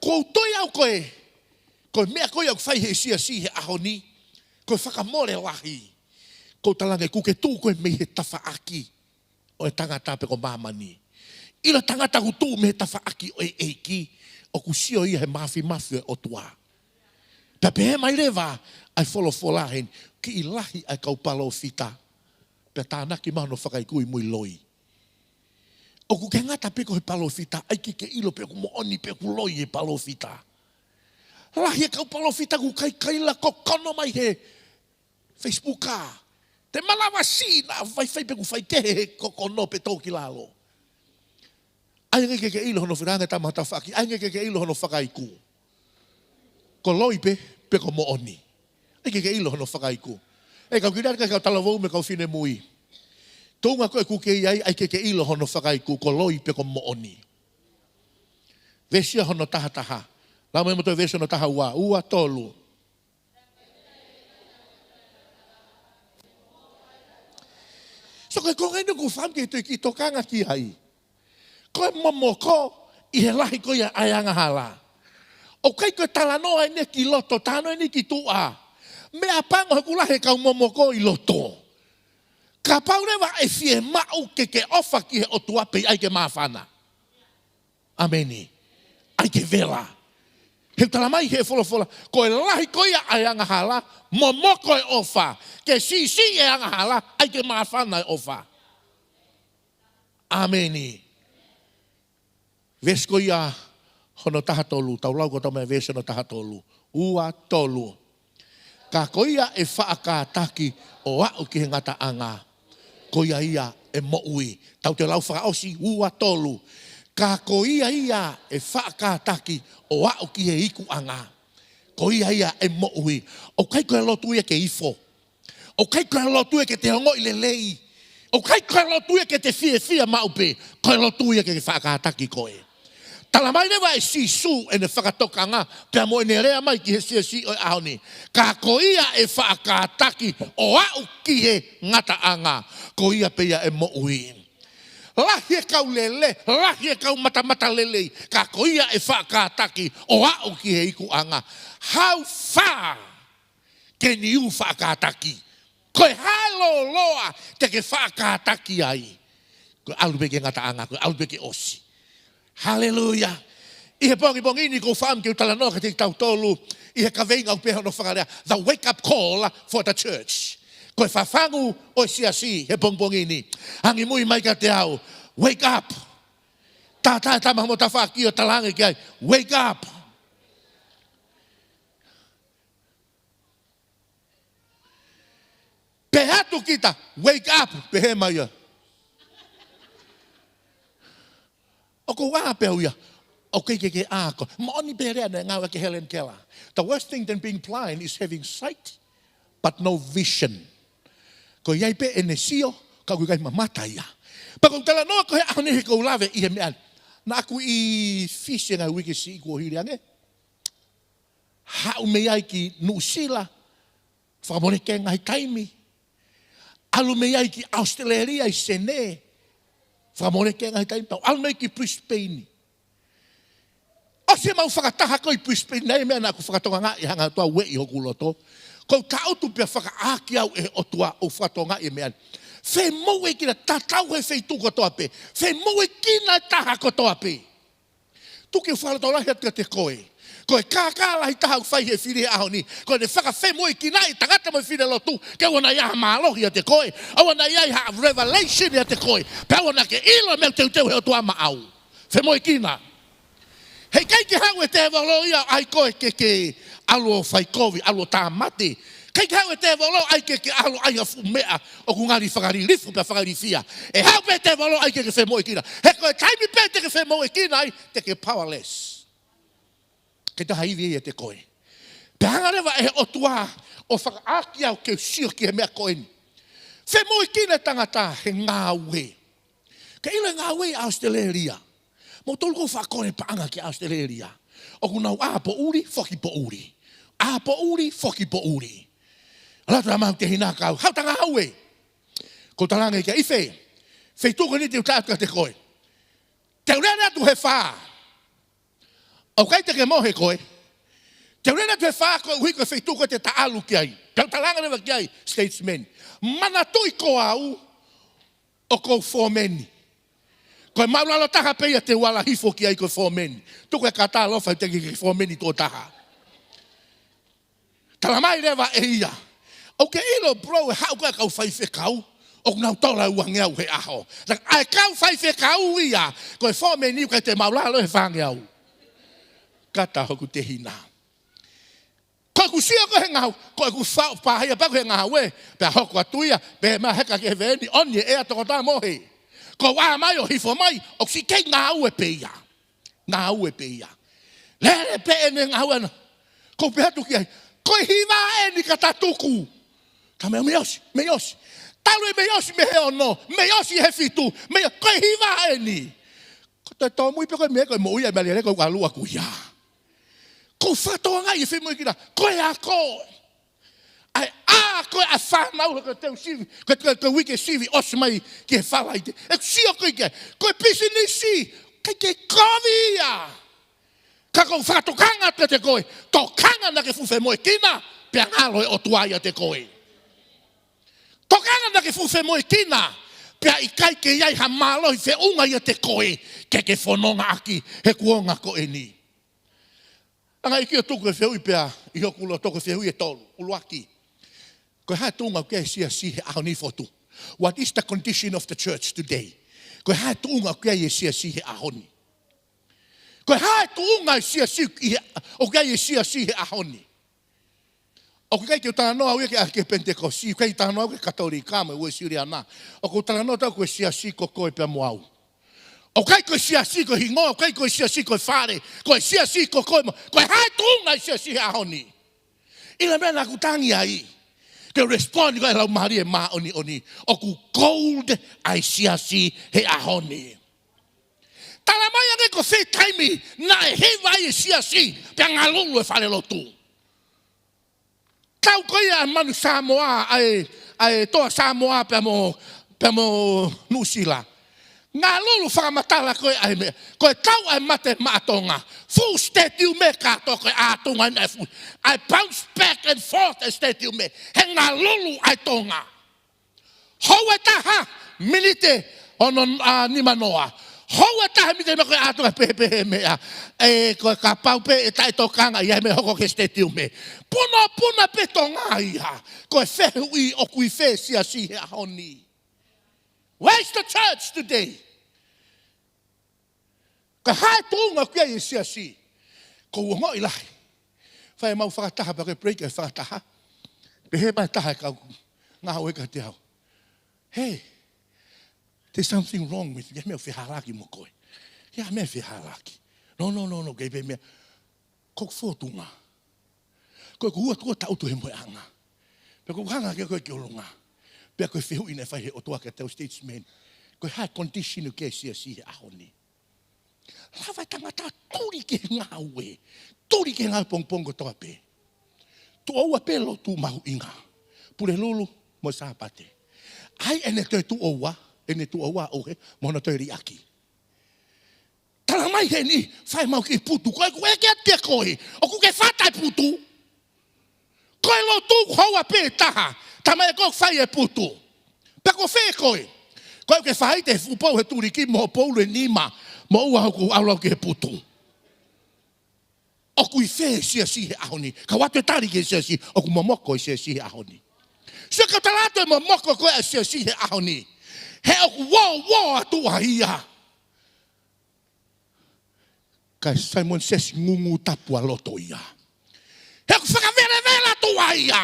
Ko u toi au ko e, ko e meʻa ko ia ʻoku fai he siasi he ʻaho ni. Ko e fakamole lahi. Ko u talange kuke tuʻu ko e mei he tafaʻaki ʻo e tangata pe ko māmani. ʻIlo tangata ʻoku tuʻu mei he tafaʻaki ʻo e ʻEiki, ʻoku sio ia he mafimafi ʻo e ʻOtua. Pea pehē mai leva, ʻa e folofola heni, kiʻi lahi ʻa e kau palōfita. Pea tānaki maʻu hono fakaikuʻi mo e loi. ʻOku ke ngata pē ko he palōfita, ʻai ke ke ʻilo pe ʻoku moʻoni pe ʻoku loi e palōfita. Lahi e kau palōfita ʻoku kaikaila kokono mai he Facebook ā. Te malava sina, faifai pē ʻoku faikehe he kokono pē tō ki lalo. ʻAi ange ke ke ʻilo hono firaange tama tafaʻaki. ʻAi ange ke ke ʻilo hono fakaiku. Ko loi pē, pe ko moʻoni. ʻAi ke ke ʻilo hono fakaiku. ʻE kau kiri atu ka kau talavou mo e kau finemui. Tuʻunga ko ē ʻoku ke ʻi ai, ʻai ke ke ʻilo hono fakaiku. Ko loi pe ko moʻoni. Veesi ia hono taha taha. Lau mai mo toe veesi hono taha ua. Ua tolu. So ko e konga eni ʻoku ou fakaʻamu ke toe kiʻi tokanga ki ai. Ko e momoko ʻi he lahi ko ia ʻa e angahala. ʻOku ʻikai ko e talanoa eni ki loto, talanoa eni ki tuʻa. Meʻapango he ʻoku lahi e kau momoko ʻi loto. Kapau leva ʻe fiemaʻu ke ke ʻofa ki he ʻOtua pea ʻai ke māfana. ʻAmeni. ʻAi ke vela. He ʻoku talamai he folofola, ko e lahi ko ia ʻa e angahala, momoko e ʻofa. Ke siʻisiʻi e angahala, ʻai ke māfana e ʻofa. ʻAmeni. Veesi ko ia hono taha tolu, tau lau ko tama e veesi hono taha tolu. Ua tolu. Ka ko ia ʻe faʻa kātaki ʻo aʻu ki he ngataʻanga, ko ia ia ʻe moʻui. Tau toe lau fakaʻosi, ua tolu. Ka ko ia ia ʻe faʻa kātaki ʻo aʻu ki he ikuʻanga, ko ia ia ʻe moʻui. ʻOku ʻikai ko e lotu ia ke ifo. ʻOku ʻikai ko e lotu ia ke te ongoʻi lelei. ʻOku ʻikai ko e lotu ia ke te fiefia maʻu pē. Ko e lotu ia ke faʻa kātaki koe. Talamai leva ʻe Sīsū ʻene fakatokanga, pea mo ʻene lea mai ki he siasi ʻo e ʻaho ni. Ka ko ia ʻe faʻa kātaki ʻo aʻu ki he ngataʻanga, ko ia pē ia ʻe moʻui. Lahi e kau lele, lahi e kau matamata lelei, ka ko ia ʻe faʻa kātaki ʻo aʻu ki he ikuʻanga. How far can you faʻa kātaki? Ko e hā e lōloa te ke faʻa kātaki ai? Ko e ʻalu pē ki he ngataʻanga, ko e ʻalu pē ke ʻosi. Haleluia. ʻI he pongipongi ni ʻoku ou fakaʻamu ke u talanoa kiate kitautolu ʻi he kaveinga ʻoku pehē hono fakalea, the wake up call for the church. Ko e fafangu ʻo e siasi he pongipongi ni. Angimui mai kiate au. Wake up. Tātā e tama mo tafaʻaki ʻo talaange ki ai, wake up. Pehē atu kita, wake up, pehē mai ia. ʻOku ou ʻā pē au ia. ʻOku ʻikai ke ke ʻā koe. Moʻoni pē lea naʻe ngāueʻaki ʻe Helen Keller. The worst thing than being blind is having sight but no vision. Ko ia pē ʻene sio, ka ʻoku ʻikai mamata ia. Pea ʻoku ou talanoa ko e ʻaho ni he ʻoku ou lave ʻi he meʻa ni. Naʻa ku ʻi Fisi he ngaahi uike siʻi kuo hili ange. Haʻu mei ai ki Nuʻusila, fakamoleki e ngaahi taimi. ʻAlu mei ai ki ʻAositelēlia ʻi Senē, fakamoleki e ngaahi taimi. Pea ʻalu mei ai ki Brisbane. ʻOsi ʻemau fakataha ko ē ʻi Brisbane, naʻe ʻi ai e meʻa naʻa ku fakatokangaʻi, hanga atu ʻo ueʻi hoku loto. ʻOku ou tangutu pea fakaʻāʻaki au ʻe he ʻOtua ʻo fakatokangaʻi e meʻa ni. Femoʻuekina, tatau he feituʻu kotoa pē. Femoʻuekina e taha kotoa pē. Tuku ke u fakalotolahi atu kiate koe. Ko e kākā lahi taha ʻoku fai ʻe he fili he ʻaho ni, ko ʻene fakafemoʻuekinaʻi e tangata mo e fale lotu, ke ʻoua naʻa ʻi ai ha mālohi ʻiate koe, ʻoua naʻa ʻi ai ha revelation ʻiate koe, pea ʻoua naʻa ke ʻilo e meʻa ʻoku teuteu ʻe he ʻOtua maʻau. Femoʻuekina. Heʻikai ke haʻu e tēvolo ia ʻo ʻai koe ke ke ʻalu ʻo fai kovi, ʻalu ʻo tāmate. ʻIkai ke haʻu e tēvolo ʻo ʻai ke ke ʻalu ʻo ʻai ha fuʻu meʻa ʻoku ngali fakalilifu pea fakalifia. ʻE haʻu pē tēvolo ʻo ʻai ke ke femoʻuekina. He ko e taimi pē te ke femoʻuekina ai, te ke powerless. ʻIkai toe ha ivi ia ʻiate koe. Pea hanga leva ʻe he ʻOtua ʻo fakaʻāʻaki au ke u sio ki he meʻa ko eni. Femoʻuekina e tangata he ngāue. Ke ʻilo e ngāue ʻi ʻAositelēlia. Moutolu ʻoku ou faʻa kole paʻanga ki ʻAositelēlia. ʻOku nau ʻā poʻuli, foki poʻuli. ʻĀ poʻuli, foki poʻuli. ʻAlu atu e tama mo e tehina, kau, haʻu ta ngāue. ʻOku ou talaange kia Ife, feituʻu ko eni te u tā atu kiate koe. Te u lele atu he fā. ʻOku ʻikai te ke mohe koe. Te u lele atu he fā koeʻuhi ko e feituʻu ko ē te ta ʻalu ki ai. Te u talaange leva ki ai, statesman. Manatuʻi ko au, ʻoku ou fōmeni. Ko e māʻulalo taha pē ia te u ala hifo ki ai ko e fōmeni. Tuku e kata ʻofa ʻiate koe ke fōmeni tuʻo taha. Talamai leva ʻe ia, ʻoku ke ʻilo, bro, ʻe haʻu ko ē e kau faifekau, ʻoku nau tola e uangeau he ʻaho. Ka ʻa e kau faifekau ia, ko e fōmeni ʻoku ʻikai te māʻulalo he fāngeau. Kata hoku tehina. ʻOku sio ko e ngāue, ko ʻeku faʻu pāhia pē ko e ngāue, pea hoko atu ia, pea mā heka ki hēvani, ʻoni e ʻea tokotaha mohe. Ko ʻā mai ʻo hifo mai, ʻoku siʻi kei ngāue pē ia. Ngāue pē ia. Lele pē ʻene ngāue ʻana. Ko u pehē atu ki ai, ko e hiva eni ka ta tuku. Ka mei, mei ʻosi, mei ʻosi. Talu e mei ʻosi mei he ono, mei ʻosi he fitu, mei, ko e hiva eni. Ko e tōmui pē ko e meʻa ko e moʻui ʻa e mālie lele ko e ʻalu ʻaku ia. Ko u fakatokangaʻi e femoʻuekina, ko e ako. ʻA e, ʻa, ko e ʻa e fānau, ko e teu sivi, ko e, ko e, ko e uike sivi, ʻosi mai ki he Falaite. ʻE sio ko ē ki ai, ko e pisinisi, ʻikai ke kovi ia. Ka ko u fakatokanga atu kiate koe, tokanga naʻa ke fuʻu femoʻuekina, pea ngalo e ʻOtua ʻiate koe. Tokanga naʻa ke fuʻu femoʻuekina, pea ʻikai ke ʻi ai ha mālohi feʻunga ʻiate koe, ke ke fononga ʻaki he kuonga ko eni. Anga ʻeku ʻo tuku e fehuʻi pea ʻi hoku loto ko e fehuʻi ʻe tolu. ʻUluaki, ko e hā e tuʻunga ʻoku ʻi ai e siasi he ʻaho ni, Fotu? What is the condition of the church today? Ko e hā e tuʻunga ʻoku ʻi ai e siasi he ʻaho ni? Ko e hā e tuʻunga e siasi ʻi he, ʻoku ʻi ai e siasi he ʻaho ni? ʻOku ʻikai ke u talanoa au ia ki he Penitekosi, ʻikai ke u talanoa au ki he Katolika mo e Uēsiliana. ʻOku ou talanoa atu au ko e siasi ko koe pea mo au. ʻOku ʻikai ko e siasi ko e hingoa, ʻoku ʻikai ko e siasi ko e fale, ko e siasi ko koe mo, ko e hā e tuʻunga e siasi he ʻaho ni? ʻI he meʻa naʻa ku tangi ai, ke respond ko e Laumālie Māʻoniʻoni, ʻoku gold ʻa e siasi he ʻaho ni. Tala mai ange ko fē taimi naʻe hiva ai e siasi, pea ngalulu e falelotu. Tau ko ia ʻa e manu Samoa, ʻa e, ʻa e toa Samoa pea mo, pea mo Nuʻusila. Ngalulu fakamatala ko ē ʻa e meʻa, ko e tau ʻa e mate maʻa Tonga. Fuʻu stadium ē kātoa ko e ʻātunga ʻena e fuʻu. ʻA e bounce back and forth e stadium ē. He ngalulu ʻa e Tonga. Houa ʻe taha, miniti ono, ʻa, nima noa. Houa ʻe taha, miniti nima ko e ʻātunga pehē pē he meʻa. ʻE, ko e kapau pē ʻe taʻetokanga ia he meʻa hoko ki he stadium ē. Punapuna pē Tonga ia. Ko e fehuʻi ʻoku ʻi fē siasi he ʻaho ni? Where's the church today? Ko e hā e tuʻunga ʻoku ʻi ai e siasi? Ko u ongoʻi lahi. Fai ʻemau fakataha pea ko e break e fakataha. Pehē mai e taha e kau ngāue kiate au, "Hey, there's something wrong with you. ʻI ai ha meʻa ʻoku fehālaaki mo koe. ʻI ai ha meʻa ʻoku fehālaaki." "No, no, no, no, kei pē meʻa. Ko hoku fōtunga. Ko ʻeku ua tuʻo taʻutu he mohenga. Pea ko u hanga hake ko ē ki ʻolunga." Pea ko e fehuʻi naʻe fai he ʻOtua kiate au, statesman, "Ko e hā e condition ʻoku ʻi ai e siasi he ʻaho ni?" Lava e tangata tuli ki he ngāue. Tuli ki he ngāue pongipongi kotoa pē. Tuʻo ua pē lotu mahuʻinga. Pulelulu mo e Sāpate. ʻAi ʻene toe tuʻo ua, ʻene tuʻo ua ʻo e, mo hono toe liʻaki. Tala mai heni, fai ʻemau kiʻi putu. Ko ʻeku ʻeke atu kia koe, ʻoku ke fata e putu? Ko e lotu houa pē ʻe taha, talamai ʻe koe ʻoku fai e putu. Pea ko fē koe? Ko ʻeku ke fai e fuʻu pou he tuliki mo e pou ʻe nima, mo ua hoku ʻalu au ki he putu. ʻOku ʻi fē siasi he ʻaho ni? Ka u ʻoatu e tali ki he siasi, ʻoku momoko e siasi he ʻaho ni. Sio, ka u tala atu e momoko ko ē ʻa e siasi he ʻaho ni, he ʻoku uō, uō atu ʻa ia. Kae Saimone Sesi, ngūngū tapu ʻa loto ia. He ʻoku fakavelevela atu ʻa ia.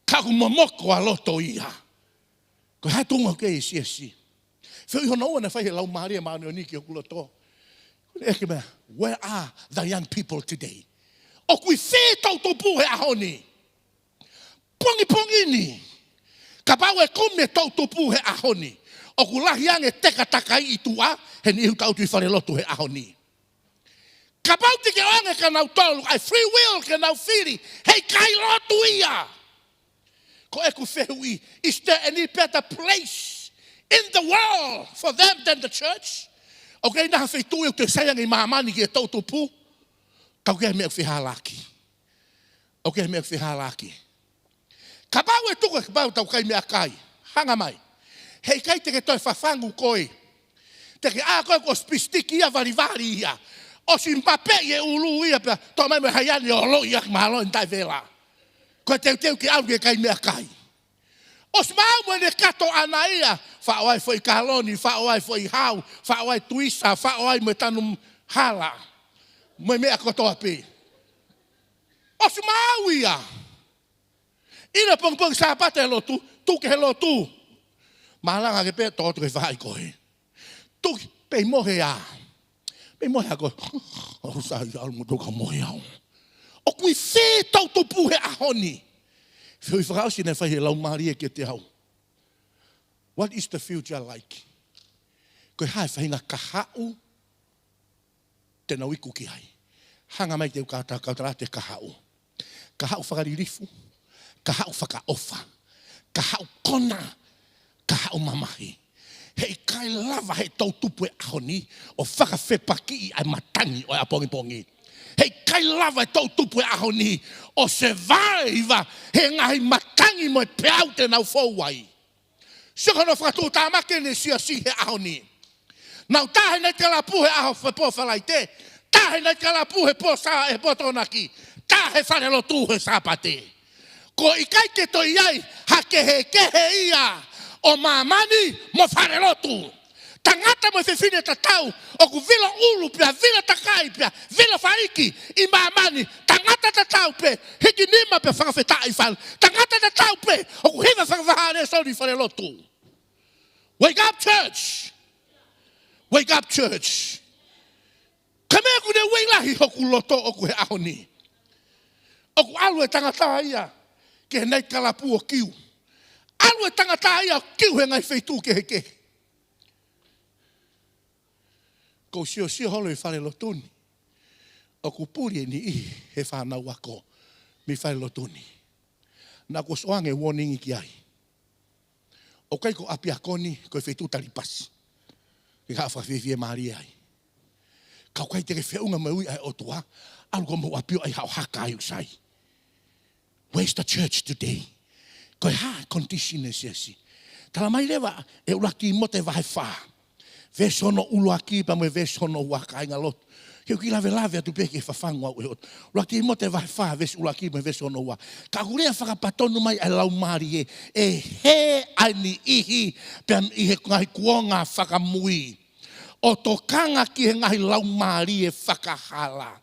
Ka ʻoku momoko ʻa loto ia. Ko e hā e tuʻunga ʻoku ʻi ai e siasi? Fehuʻi hono ua naʻe fai he Laumālie Māʻoniʻoni ki hoku loto. Ko e ʻeke mai, "Where are the young people today?" ʻOku ʻi fē e toʻutupu he ʻaho ni? Pongipongi ni, kapau ʻe kumi e toʻutupu he ʻaho ni, ʻoku lahi ange e teka takai ʻi tuʻa he niʻihi ʻoku taʻutu ʻi falelotu he ʻaho ni. Kapau te ke ʻoange kia nautolu ʻa e free will ke nau fili, heʻikai lotu ia. Ko ʻeku fehuʻi, is there any better place in the world for them than the church? ʻOku ʻi ai ha feituʻu ʻoku toe sai ange ʻi māmani ki he toʻutupu? Ka ʻoku ʻi ai ha meʻa ʻoku fehālaaki. ʻOku ʻi ai ha meʻa ʻoku fehālaaki. Kapau ʻe tuku, kapau tau kai meʻakai, hanga mai. Heʻikai te ke toe fafangu koe. Te ke ʻā koe kuo ʻosi pisitiki ia, valivali ia. ʻOsi mapeʻi e ʻulu ia pea toʻo mai mo e haiani ʻo loʻi ia mahalo ʻene taʻevela. Ko e teuteu ke ʻalu ke kai meʻakai. ʻOsi maau mo ʻene kato ʻana ia. Faʻo ai foʻi kaloni, faʻo ai foʻi hau, faʻo ai tuisa, faʻo ai mo e tanu hala. Mo e meʻa kotoa pē. ʻOsi maʻu ia. ʻIlo pongipongi Sāpate lotu, tuku ki he lotu. Malanga ke pē, toʻo atu ke fai koe. Tuku, pei mo he ʻā. Pei mo he ʻā ko. ʻOku sai ʻalu mo toka mo he au. ʻOku ʻi fē toʻutupu he ʻaho ni? Fehuʻi fakaʻosi naʻe fai he laumālie kiate au. What is the future like? Ko e hā e faʻahinga kahaʻu te nau iku ki ai? Hanga mai te u kata, kata te kahaʻu. Kahaʻu fakalilifu, kahaʻu fakaʻofa, kahaʻu kona, kahaʻu mamahi. Heʻikai lava he toʻutupu e ʻaho ni ʻo fakafepakiʻi ʻa e matangi ʻo e ʻapongipongi. Heʻikai lava e toʻutupu e ʻaho ni ʻo survive he ngaahi matangi mo e peau te nau fou ai. Sio ki hono fakatuʻutāmaki ʻene siasi he ʻaho ni. Nau tā he naitikalapu he ʻaho fe-, pō Falaite, tā he naitikalapu he pō Sā-, he pō Tokonaki, tā he falelotu he Sāpate. Ko e ʻikai ke toe ʻi ai ha kehekehe ia ʻo māmani mo falelotu. Tangata mo e fefine tatau ʻoku vilo ʻulu pea vilo takai pea vilo faiki ʻi māmani. Tangata tatau pē hiki nima pea fakafetaʻi fale. Tangata tatau pē ʻoku hiva fakavaha lēsoni falelotu. Wake up, church. Wake up, church. Ka meʻa ʻoku ne uei lahi hoku loto ʻoku he ʻaho ni. ʻOku ʻalu e tangata ia ki he naitikalapu ʻo kiu. ʻAlu e tangata ia ʻo kiu he ngaahi feituʻu kehekehe. Ko u siosio holo ʻi falelotu ni, ʻoku puli e niʻihi he fānau ako mei falelotu ni. Naʻa ku ʻosi ʻoange warning ki ai. ʻOku ʻikai ko ʻapiako ni, ko e feituʻu tali pasi. Ke ka fakafiefia mālie ai. Ka ʻoku ʻikai te ke feʻunga mo e ui ʻa e ʻOtua, ʻalu ko mo ʻapio ai haʻo haka ai ʻoku sai. Where's the church today? Ko e hā e condition e siasi? Tala mai leva ʻe ʻuluaki Tīmote vahe fā, veesi hono ʻuluaki pea mo e veesi hono ua, kāinga lotu. Ke u kiʻi lavelave atu pē ke fafangu au ʻe he ʻOtua. ʻUluaki Tīmote vahe fā, veesi ʻuluaki mo e veesi hono ua. Ka ʻoku lea fakapatonu mai ʻa e Laumālie, ʻe hē ʻa e niʻihi pea ʻi he ngaahi kuonga fakamui, ʻo tokanga ki he ngaahi laumālie fakahala.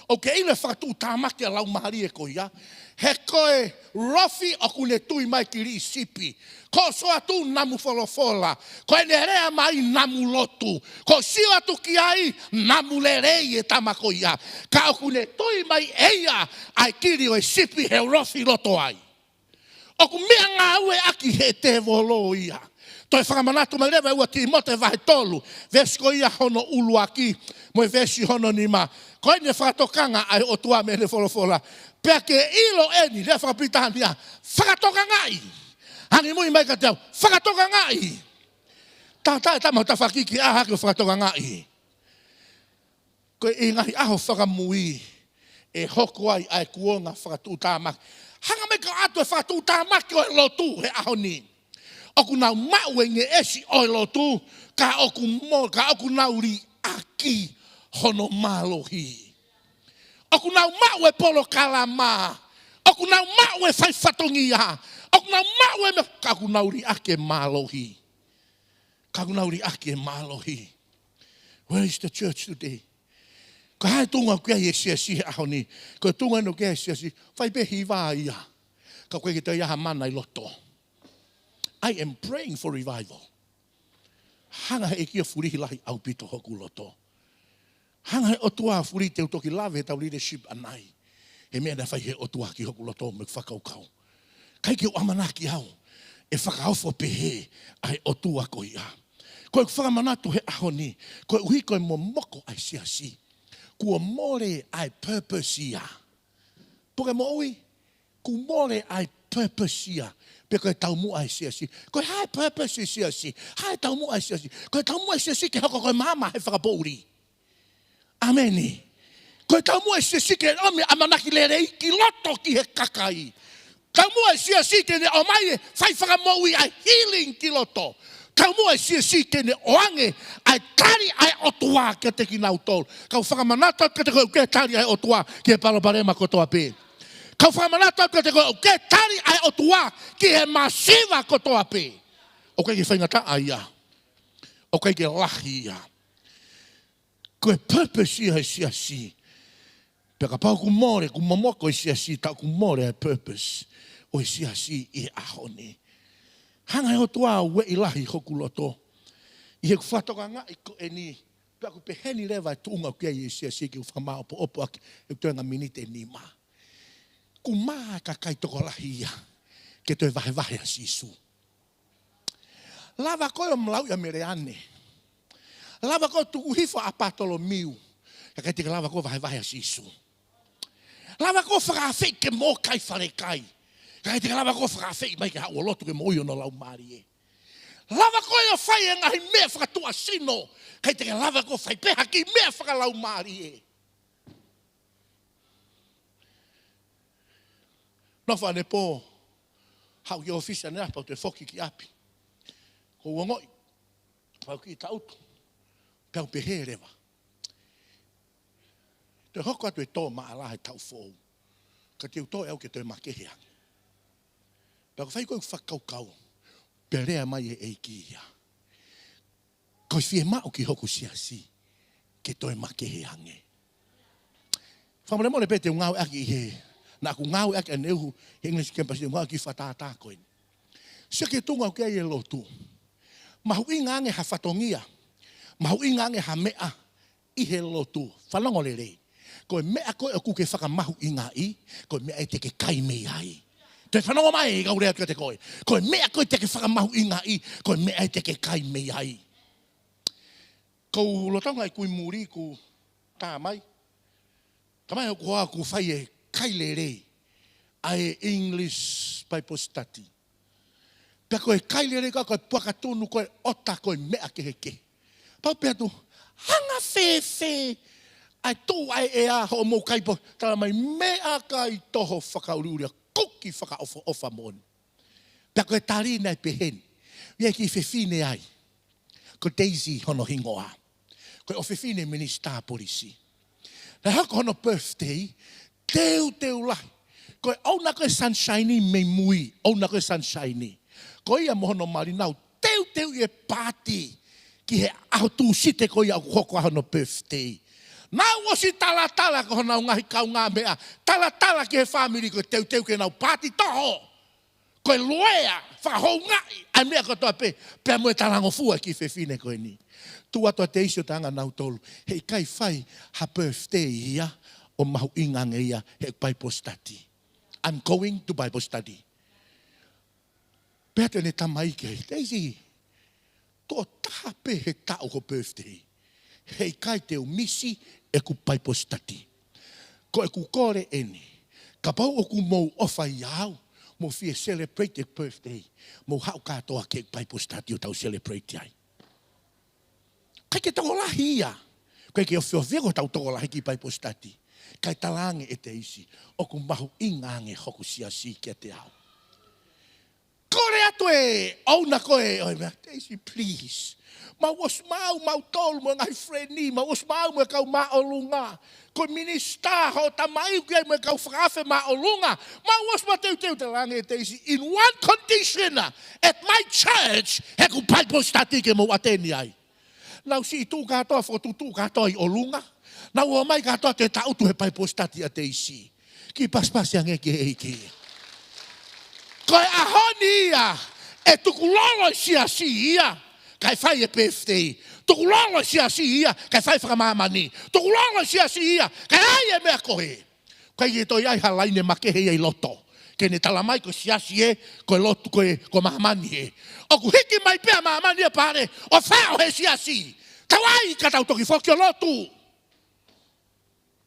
ʻOku ke ʻilo e fakatuʻutāmaki ʻa e laumālie ko ia? He ko e lofi ʻoku ne tui mai ki he sipi. Ko e sio atu namu folofola. Ko ʻene lea mai namu lotu. Ko e sio atu ki ai namu lelei e tama ko ia. Ka ʻoku ne tui mai ʻe ia ʻa e kili ʻo e sipi he lofi loto ai. ʻOku meʻangāueʻaki ʻe he tēvolo ia. Toe fakamanatu mai leva ʻe ua Tīmote vahe tolu, veesi ko ia hono ʻuluaki mo e veesi hono nima. Ko ʻene fakatokanga ʻa e ʻOtua mei heʻene folofola. Pea ke ʻilo eni, lea fakapilitānia, fakatokangaʻi. Angimui mai kiate au, fakatokangaʻi. Tata e tama ʻo tafaki ke ʻā hake ʻo fakatokangaʻi. Ko e ngaahi ʻaho fakamui ʻe hoko ai ʻa e kuonga fakatuʻutāmaki. Hanga mai ka ʻoatu e fakatuʻutāmaki ʻo e lotu he ʻaho ni. ʻOku nau maʻu e ngeʻesi ʻo e lotu, ka ʻoku mo-, ka ʻoku nau liʻaki hono mālohi. ʻOku nau maʻu e polokalama. ʻOku nau maʻu e faifatongia. ʻOku nau maʻu e me-, ka ʻoku nau liʻaki e mālohi. Ka ʻoku nau liʻaki e mālohi. Where is the church today? Ko e hā e tuʻunga ʻoku ʻi ai e siasi he ʻaho ni? Ko e tuʻunga ʻoku ʻi ai e siasi, fai pē hiva ia. Ka ʻoku ʻikai ke toe ʻi ai ha mana ʻi loto. I am praying for revival. Hanga he ʻEiki ʻo fulihi lahi ʻaupito hoku loto. Hanga he ʻOtua ʻo fulihi, te u toki lave he tau leadership ʻanai. He meʻa naʻe fai he ʻOtua ki hoku loto mo e fakakaukau. ʻIkai ke u ʻamanaki au ʻe fakaofo pehē ʻa e ʻOtua ko ia. Ko ʻeku fakamanatu he ʻaho ni, koeʻuhi ko e momoko ʻa e siasi, kuo mole ʻa e purpose ia. Puke moʻui, kuo mole ʻa e purpose ia. Pe ko e taumuʻa ʻa e siasi. Ko e hā e purpose ʻa e siasi? Hā e taumuʻa ʻa e siasi? Ko e taumuʻa ʻa e siasi ke hoko ko e maama he fakapoʻuli. ʻĀmeni. Ko e taumuʻa ʻa e siasi ke ʻomi ʻamanaki lelei ki loto ki he kakai. Taumuʻa ʻa e siasi ke ne ʻomai e fai fakamoʻui, ʻa e healing ki loto. Taumuʻa ʻa e siasi ke ne ʻoange ʻa e tali ʻa e ʻOtua kiate kinautolu. Kau fakamanatu atu kiate koe ʻoku ke tali ʻa e ʻOtua ki he palopalema kotoa pē. Kau fakamanatu atu kiate koe ʻoku ke tali ʻa e ʻOtua ki he masiva kotoa pē. ʻOku ʻikai ke faingataʻa ia. ʻOku ʻikai ke lahi ia. Ko e purpose ia ʻa e siasi. Pea kapau ʻoku mole, ʻoku momoko e siasi, tā ʻoku mole e purpose ʻo e siasi ʻi he ʻaho ni. Hanga ʻe he ʻOtua ʻo ueʻi lahi hoku loto ʻi heʻeku fakatokangaʻi ko eni. Pea ʻoku peheni leva e tuʻunga ʻoku ʻi ai e siasi, ke u fakamāʻopoʻopo ʻaki ʻeku toenga miniti ʻe nima. ʻOku mā e kakai tokolahi ia ke toe vahevahe ʻa Sīsū. Lava koe ʻo malauʻi ʻa Meleane. Lava koe ʻo tuku hifo ʻa Patolomiu, ka ʻikai te ke lava koe ʻo vahevahe ʻa Sīsū. Lava koe ʻo fakaafeʻi ke mōkai falekai, ka ʻikai te ke lava koe ʻo fakaafeʻi mai ke haʻu ʻo lotu ke moʻui hono laumālie. Lava koe ʻo fai e ngaahi meʻa fakatuʻasino, ka ʻikai te ke lava koe ʻo fai pē ha kiʻi meʻa fakalaumālie. Nofo anepō, haʻu ki ʻōfisi ʻanepō, pea u toe foki ki ʻapi. Ko u ongoʻi, pea u kiʻi tangutu, pea u pehē leva, toe hoko atu e tō maʻala he taʻu foʻou, ka te u toe ʻalu ke toe makehe ange. Pea ko e fai ko ē ʻeku fakakaukau, pea lea mai e ʻEiki ia, ko e fiemaʻu ki hoku siasi ke toe makehe ange. Fakamolemole pē te u ngāueʻaki ʻi he, naʻa ku ngāueʻaki ʻaneuhu he English campus, te u ngāueʻaki e fakatātā ko eni. Sio ki he tuʻunga ʻoku ʻi ai e lotu. Mahuʻinga ange ha fatongia, mahuʻinga ange ha meʻa ʻi he lotu. Fanongo lelei. Ko e meʻa ko ē ʻoku ke fakamahuʻingaʻi, ko e meʻa ē te ke kai mei ai. Toe fanongo mai, kau lea atu kiate koe. Ko e meʻa ko ē te ke fakamahuʻingaʻi, ko e meʻa ē te ke kai mei ai. Ko u lolotonga ʻi he kui muli kuo tā mai. Ka mai ʻoku ou fai e kai lelei ʻa e English Bible study. Pea ko e kai lelei ko ē, ko e puaka tunu, ko e ʻota, ko e meʻa kehekehe. Pea u pehē atu, anga fēfē ʻa e tuʻu ʻa e ʻea hoʻo mou kai pō, tala mai meʻakai toho fakaʻuliʻulia, kuki fakaʻofoʻofa moʻoni. Pea ko e tali naʻe peheni. ʻI ai e kiʻi fefine ai, ko Daisy hono hingoa. Ko e ʻofefine minisitā polisi. Naʻe hoko hono birthday, teuteu lahi. Ko e ʻouna ko ē Sunshine mei mui, ʻouna ko ē Sunshine. Ko ia mo hono mali nau teuteu e paati ki he ʻaho Tūsite ko ia ʻoku hoko ai hono birthday. Nau ʻosi talatala ko honau ngaahi kaungāmeʻa, talatala ki he fāmili ko e teuteu ke nau paati toho. Ko e loea, fakahoungaʻi ʻa e meʻa kotoa pē, pea mo e talangofua e kiʻi fefine ko eni. Tuʻu atu ʻa Daisy ʻo talaange ʻe nautolu, heʻikai fai ha birthday ia ʻo mahuʻinga ange ia he Bible study. I'm going to Bible study. Pea tala ʻe heʻene tamaiki, Daisy, tuʻo taha pē he taʻu ho birthday. Heʻikai te u misi ʻeku Bible study. Ko ʻeku kole eni, kapau ʻoku mou ʻofa ʻia au, mou fie celebrate ʻeku birthday, mou haʻu kātoa ki he Bible study ʻo tau celebrate ai. ʻIkai ke tokolahi ia. ʻIkai ke ofiofi ia ko hotau tokolahi ki he Bible study. Kae talaange ʻe Daisy, ʻoku mahuʻinga ange hoku siasi kiate au. Kole atu e ʻouna ko ē ʻo e meʻa, Daisy, please. Mau ʻosi maʻu, mautolu mo e ngaahi friend ni, mau ʻosi maʻu mo e kau māʻolunga. Ko e minisitā hoʻo tamai, ʻoku ʻi ai mo e kau fakaafe māʻolunga. Mau ʻosi mateuteu, talaange ʻe Daisy, in one condition, at my church, heʻeku Bible study ke mou ʻateni ai. Nau siʻi tuʻu kātoa, fokotuʻutuʻu kātoa ʻi ʻolunga. Nau ō mai kātoa ke tangutu he Bible study ʻa Daisy. Kiʻi pasipasi ange ki he ʻEiki. Ko e ʻaho ni ia ʻe tukulolo e siasi ia kae fai e birthday. Tukulolo e siasi ia kae fai fakamāmani. Tukulolo e siasi ia kae ʻai e meʻa ko ē. ʻIkai ke toe ʻi ai ha laine makehe ia ʻi loto ke ne tala mai ko e siasi ē, ko e lotu ko ē, ko māmani ē. ʻOku hiki mai pē ʻa māmani ʻa Pale ʻo faʻo he siasi. Tau ʻai ka tau toki foki ʻo lotu.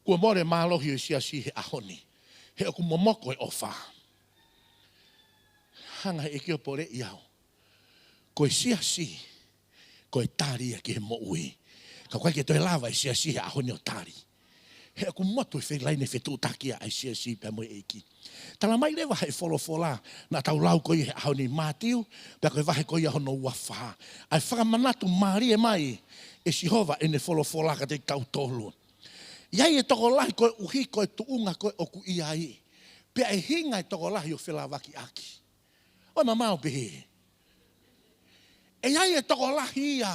Kuo mole mālohi e siasi he ʻaho ni, he ʻoku momoko e ʻofa. Hanga he ʻEiki ʻo poleʻi au. Ko e siasi, ko e tali ia ki he moʻui. Ka ʻoku ʻikai ke toe lava e siasi he ʻaho ni ʻo tali. He ʻoku motu e felaine fetuʻutaki ʻa e siasi pea mo e ʻEiki. Tala mai leva he folofola naʻa tau lau ko ia he ʻaho ni, Mātiu, pea ko e vahe ko ia hono ua fā. ʻA e fakamanatu mālie mai ʻe Sihova ʻene folofola kiate kitautolu. ʻI ai e tokolahi koeʻuhi ko e tuʻunga ko ē ʻoku ʻi ai, pea ʻe hinga e tokolahi ʻo felavakiʻaki. ʻOi, mamao pehē. ʻE ʻi ai e tokolahi ia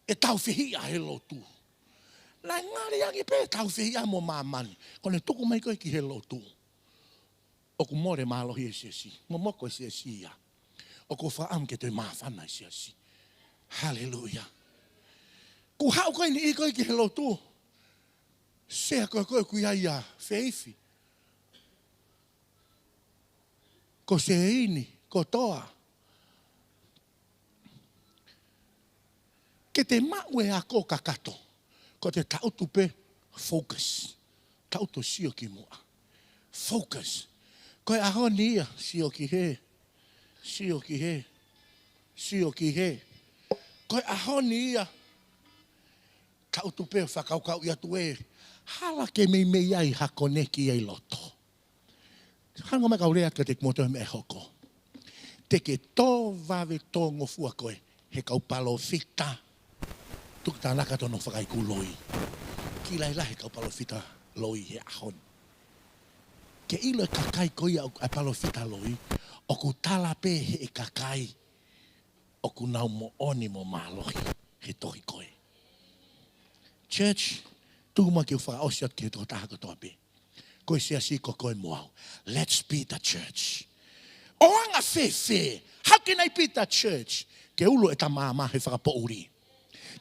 ʻe tau fehiʻa he lotu. Naʻe ngali ange pē taufehiʻa mo māmani. Ko ʻene tuku mai ko ē ki he lotu, ʻoku mole mālohi e siasi. Momoko e siasi ia. ʻOku ou fakaʻamu ke toe māfana e siasi. Haleluia. Kuo haʻu ko eni ko ē ki he lotu. Sea ko ē ko ē ʻoku ʻi ai ʻa Feifi, ko Seini, ko Toa. Ke te maʻu e ako kakato, ko ʻete taʻutu pē, focus. Taʻutu sio ki muʻa. Focus. Ko e ʻaho ni ia, sio ki hē. Sio ki hē. Sio ki hē. Ko e ʻaho ni ia, taʻutu pē ʻo fakakaukauʻi atu ē, hala ke meimei ʻi ai ha koneki ʻi loto. Hanga mai kau lea kiate kimoutolu he meʻa ʻe hoko. Te ke tō vave tō ngofua koe he kau palōfita tuku tānaki atu hono fakaʻikū loi. Kiʻi lahilahi e kau palōfita loi he ʻaho ni. Ke ʻilo e kakai ko ia ʻa e palōfita loi, ʻoku tala pē ʻe he kakai ʻoku nau moʻoni mo mālohi he tohi ko ē. Church, tuku muʻa ke u fakaʻosi atu ki he tokotaha kotoa pē. Ko e siasi ko koe mo au. Let's be the church. ʻO anga fēfē, how can I be the church? Ke ulo e tamama he fakapoʻuli.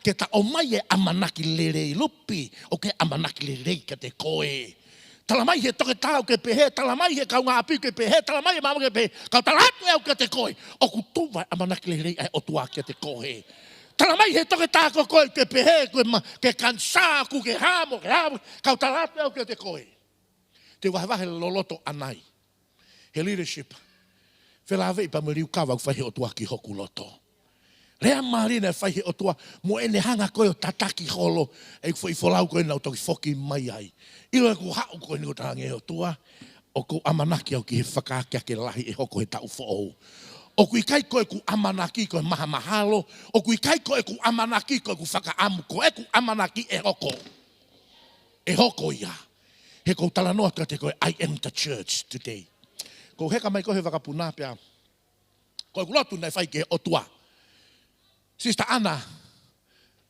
Ke ta ʻomai e ʻamanaki lelei, Lupi, ʻoku ke ʻamanaki lelei kiate koe. Tala mai he toketā ʻoku ke pehē, tala mai he kaungāʻapi ʻoku ke pehē, tala mai he maama ʻoku ke pehē, kau tala atu ʻe au kiate koe, ʻoku tuva e ʻamanaki lelei ʻa e ʻOtua kiate koe. Tala mai he toketā ko koe ʻoku ke pehē, ko e ma-, ke kanisā, ʻoku ke hamo, ke hamo, kau tala atu ʻe au kiate koe. Te u vahevahe loloto ʻanai he leadership. Felāveʻi pea mo e liukava ʻoku fai he ʻOtua ki hoku loto. Lea mālie naʻe fai he ʻOtua, mo ʻene hanga ko ē ʻo tataki holo ʻeku foʻi folau ko ē naʻa ku toki foki mai ai. ʻIlo ʻeku haʻu ko eni ʻo talaange ʻe ʻOtua, ʻoku ou ʻamanaki au ki he fakaakeake lahi ʻe hoko he taʻu foʻou. ʻOku ʻikai ko ʻeku ʻamanaki ko e mahamahalo, ʻoku ʻikai ko ʻeku ʻamanaki ko ʻeku fakaʻamu, ko ʻeku ʻamanaki ʻe hoko. ʻE hoko ia. He ʻoku ou talanoa kiate koe, I am the church today. ʻOku ou heka mai ko ē he vakapuna pea ko ʻeku lotu naʻe fai ki he ʻOtua. Sister Ana,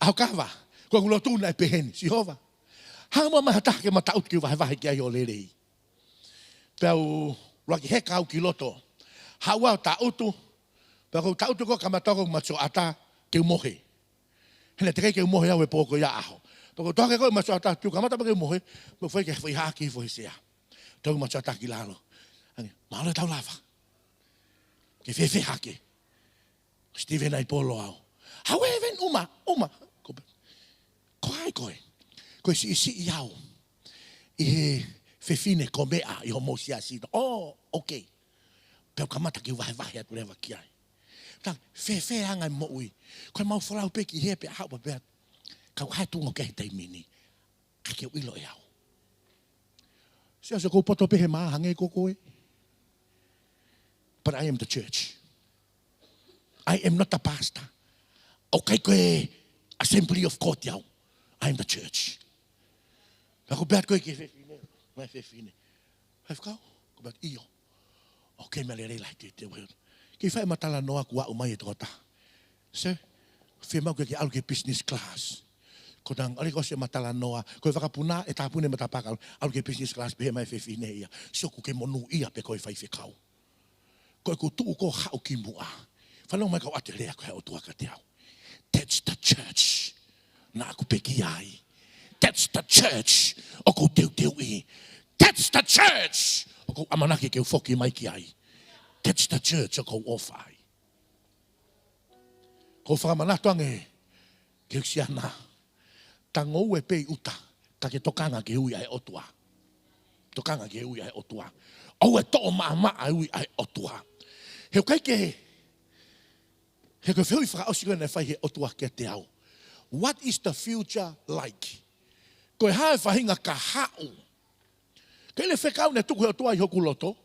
ʻaho kava, ko ʻeku lotu naʻe pehē ni, Sihova, hanga muʻa mai ha taha ke ma taʻutu ke u vahevahe ki ai hoʻo lelei. Pea u ʻuluaki heka au ki loto. Haʻu au ʻo taʻutu, pea ko ʻeku taʻutu ko ē kamata ko ē ʻeku matuʻoata ke u mohe. He naʻe teʻeki ai ke u mohe au he pō ko ia ʻaho. Pea ko ʻeku toki ko ē ʻeku matuʻoata, tuku kamata pē ke u mohe, mo fai ke fai hake hifo he sea. Toki matuʻoata ki lalo. Ange, mālō e tau lava. Ke fēfē hake. Steven ai polo au. Hau e ven uma, uma. Ko, ko hai koe? Ko e siʻisiʻi au ʻi he fefine ko meʻa ʻi hoʻomou siasi. Oh, okay. Pea u kamata ke u vahevahe atu leva ki ai. Tala, fēfē anga e moʻui? Ko ʻemau folau pē ki hē pea haʻu pē pea kau hai tuʻunga ʻoku ʻi ai he taimi ni. ʻIkai ke u ʻilo ʻe au. Siasi, ʻoku ou poto pē he mā hangē ko koe. But I am the church. I am not a pastor. ʻOku ʻikai ko e Assembly of God au. I am the church. Pea ko e pehē atu ko ē ki he fefine, mai fefine. Faifekau, ko e pehē atu, ʻio. Okay, meʻa lelei lahi te te weu. Ke fai ʻema talanoa kuo aʻu mai e tokotaha. Sir, fiemaʻu ke ke ʻalu ki he business class. Ko e tangata ʻoku ʻosi ʻema talanoa, ko e vakapuna ʻe tāpuni e matapā kae ʻalu ki he business class, pehē mai e fefine ia. Sio, ʻoku ke monūʻia pē koe faifekau. Ko ʻeku tuʻu ko ē ʻo haʻu ki muʻa. Fanongo mai kau ʻoatu e lea ko ē ʻa e ʻOtua kiate au. That's the church naʻa ku pekia ai. That's the church ʻoku ou teuteuʻi. That's the church ʻoku ou ʻamanaki ke u foki mai ki ai. That's the church ʻoku ou ʻofa ai. ʻOku ou fakamanatu ange ki he siana. Tango ue pē ʻi ʻuta, ka ke tokanga ki he ui ʻa e ʻOtua. Tokanga ki he ui ʻa e ʻOtua. ʻOua ʻe toʻo maʻamaʻa e ui ʻa e ʻOtua. He ʻoku ʻikai ke, he ko e fehuʻi fakaʻosi ko ē naʻe fai he ʻOtua kiate au. What is the future like? Ko e hā e faʻahinga kahaʻu? Ko e lea fekau naʻe tuku he ʻOtua ʻi hoku loto,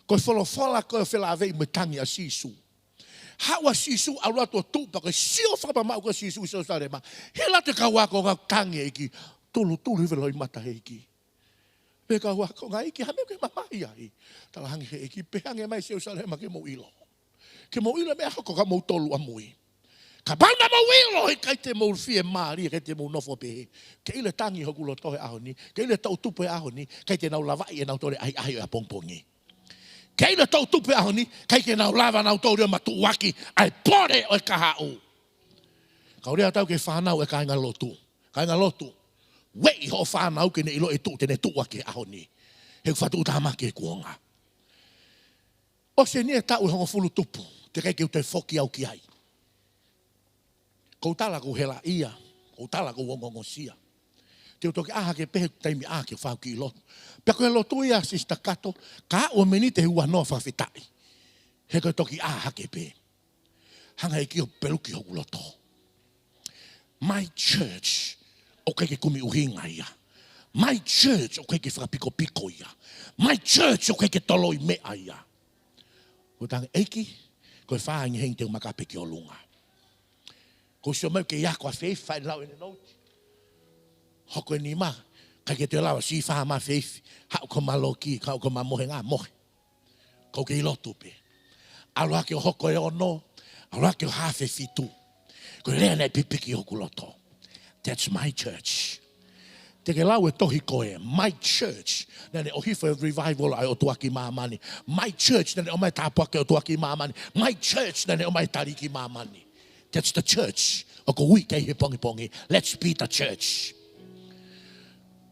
ko e folofola ko ē ʻo felāveʻi mo e tangi ʻa Sīsū. Haʻu ʻa Sīsū, ʻalu atu ʻo tuʻu pea ko e sio fakapamaʻu ko ē ʻa Sīsū ʻi Selusalema. He ʻalu atu e kau ako, kau tangi, ʻEiki. Tūʻulutūʻulu hifo e loʻimata, ʻEiki. Pehē e kau ako, ngaahi ʻEiki, hā e meʻa ʻoku ke mamahi ai? Talaange he ʻEiki, pehē ange mai Selusalema ke mou ʻilo. Ke mou ʻilo e meʻa ʻe hoko kia moutolu ʻamui. Kapau naʻa mou ʻilo he ʻikai te mou fiemālie, ʻikai te mou nofo pehē. Ke ʻilo e tangi hoku loto he ʻaho ni, ke ʻilo e toʻutupu he ʻaho ni, ʻikai te nau lavaʻi ʻenau toe ʻahiʻahi ʻo e ʻapongpongi. Ke ʻilo e toʻutupu he ʻaho ni, ʻikai ke nau lava nautolu ia ʻo matuʻuaki ʻa e pole ʻo e kahaʻu. Kau lea atu ki he fānau ʻa e kāingalotu. Kāingalotu, ueʻi hoʻo fānau ke ne ʻilo e tuʻu te ne tuʻu ʻaki he ʻaho ni. He ʻoku fatu uta ma ke kuonga. ʻOsi eni e taʻu ʻe hongofulu tupu, teʻeki ai ke u toe foki au ki ai. Ko u tala ʻoku ou helaʻia, ko u tala ʻoku ou ongoongosia. Te u toki ʻā hake pē he taimi ʻā ke fai hoku kiʻi lotu. Pea ko e lotu ia Sister Kato, ka ʻoua miniti ʻe ua noa fakafetaʻi. He ko e toki ʻā hake pē. Hanga ʻe he ʻEiki ʻo peluki hoku loto. My church, ʻoku ʻikai ke kumi ʻuhinga ia. My church, ʻoku ʻikai ke fakapikopiko ia. My church, ʻoku ʻikai ke toloi meʻa ia. Ko e tangi ʻEiki, ko e fā hengihengi te u maka pē ki ʻolunga. Ko u sio mai ke i ako ʻa Feifi, fai lau ʻene nouti. Hoko e nima, ʻikai ke toe lava, sī fā ma Feifi, haʻu ko ma loki, haʻu ko ma mohenga, mohe. Ko u kei lotu pē. ʻAlu hake ʻo hoko e ono, ʻalu hake ʻo hafe fitu. Ko e lea naʻe pipiki hoku loto. That's my church. Te ke lau e tohi ko e, my church, naʻa ne ʻohifo e revival ʻa e ʻOtua ki māmani. My church, naʻa ne ʻomai e tāpuaki ʻa e ʻOtua ki māmani. My church, naʻa ne ʻomai e tali ki māmani. That's the church. ʻOku ou ui ki ai he pongipongi. Let's be the church.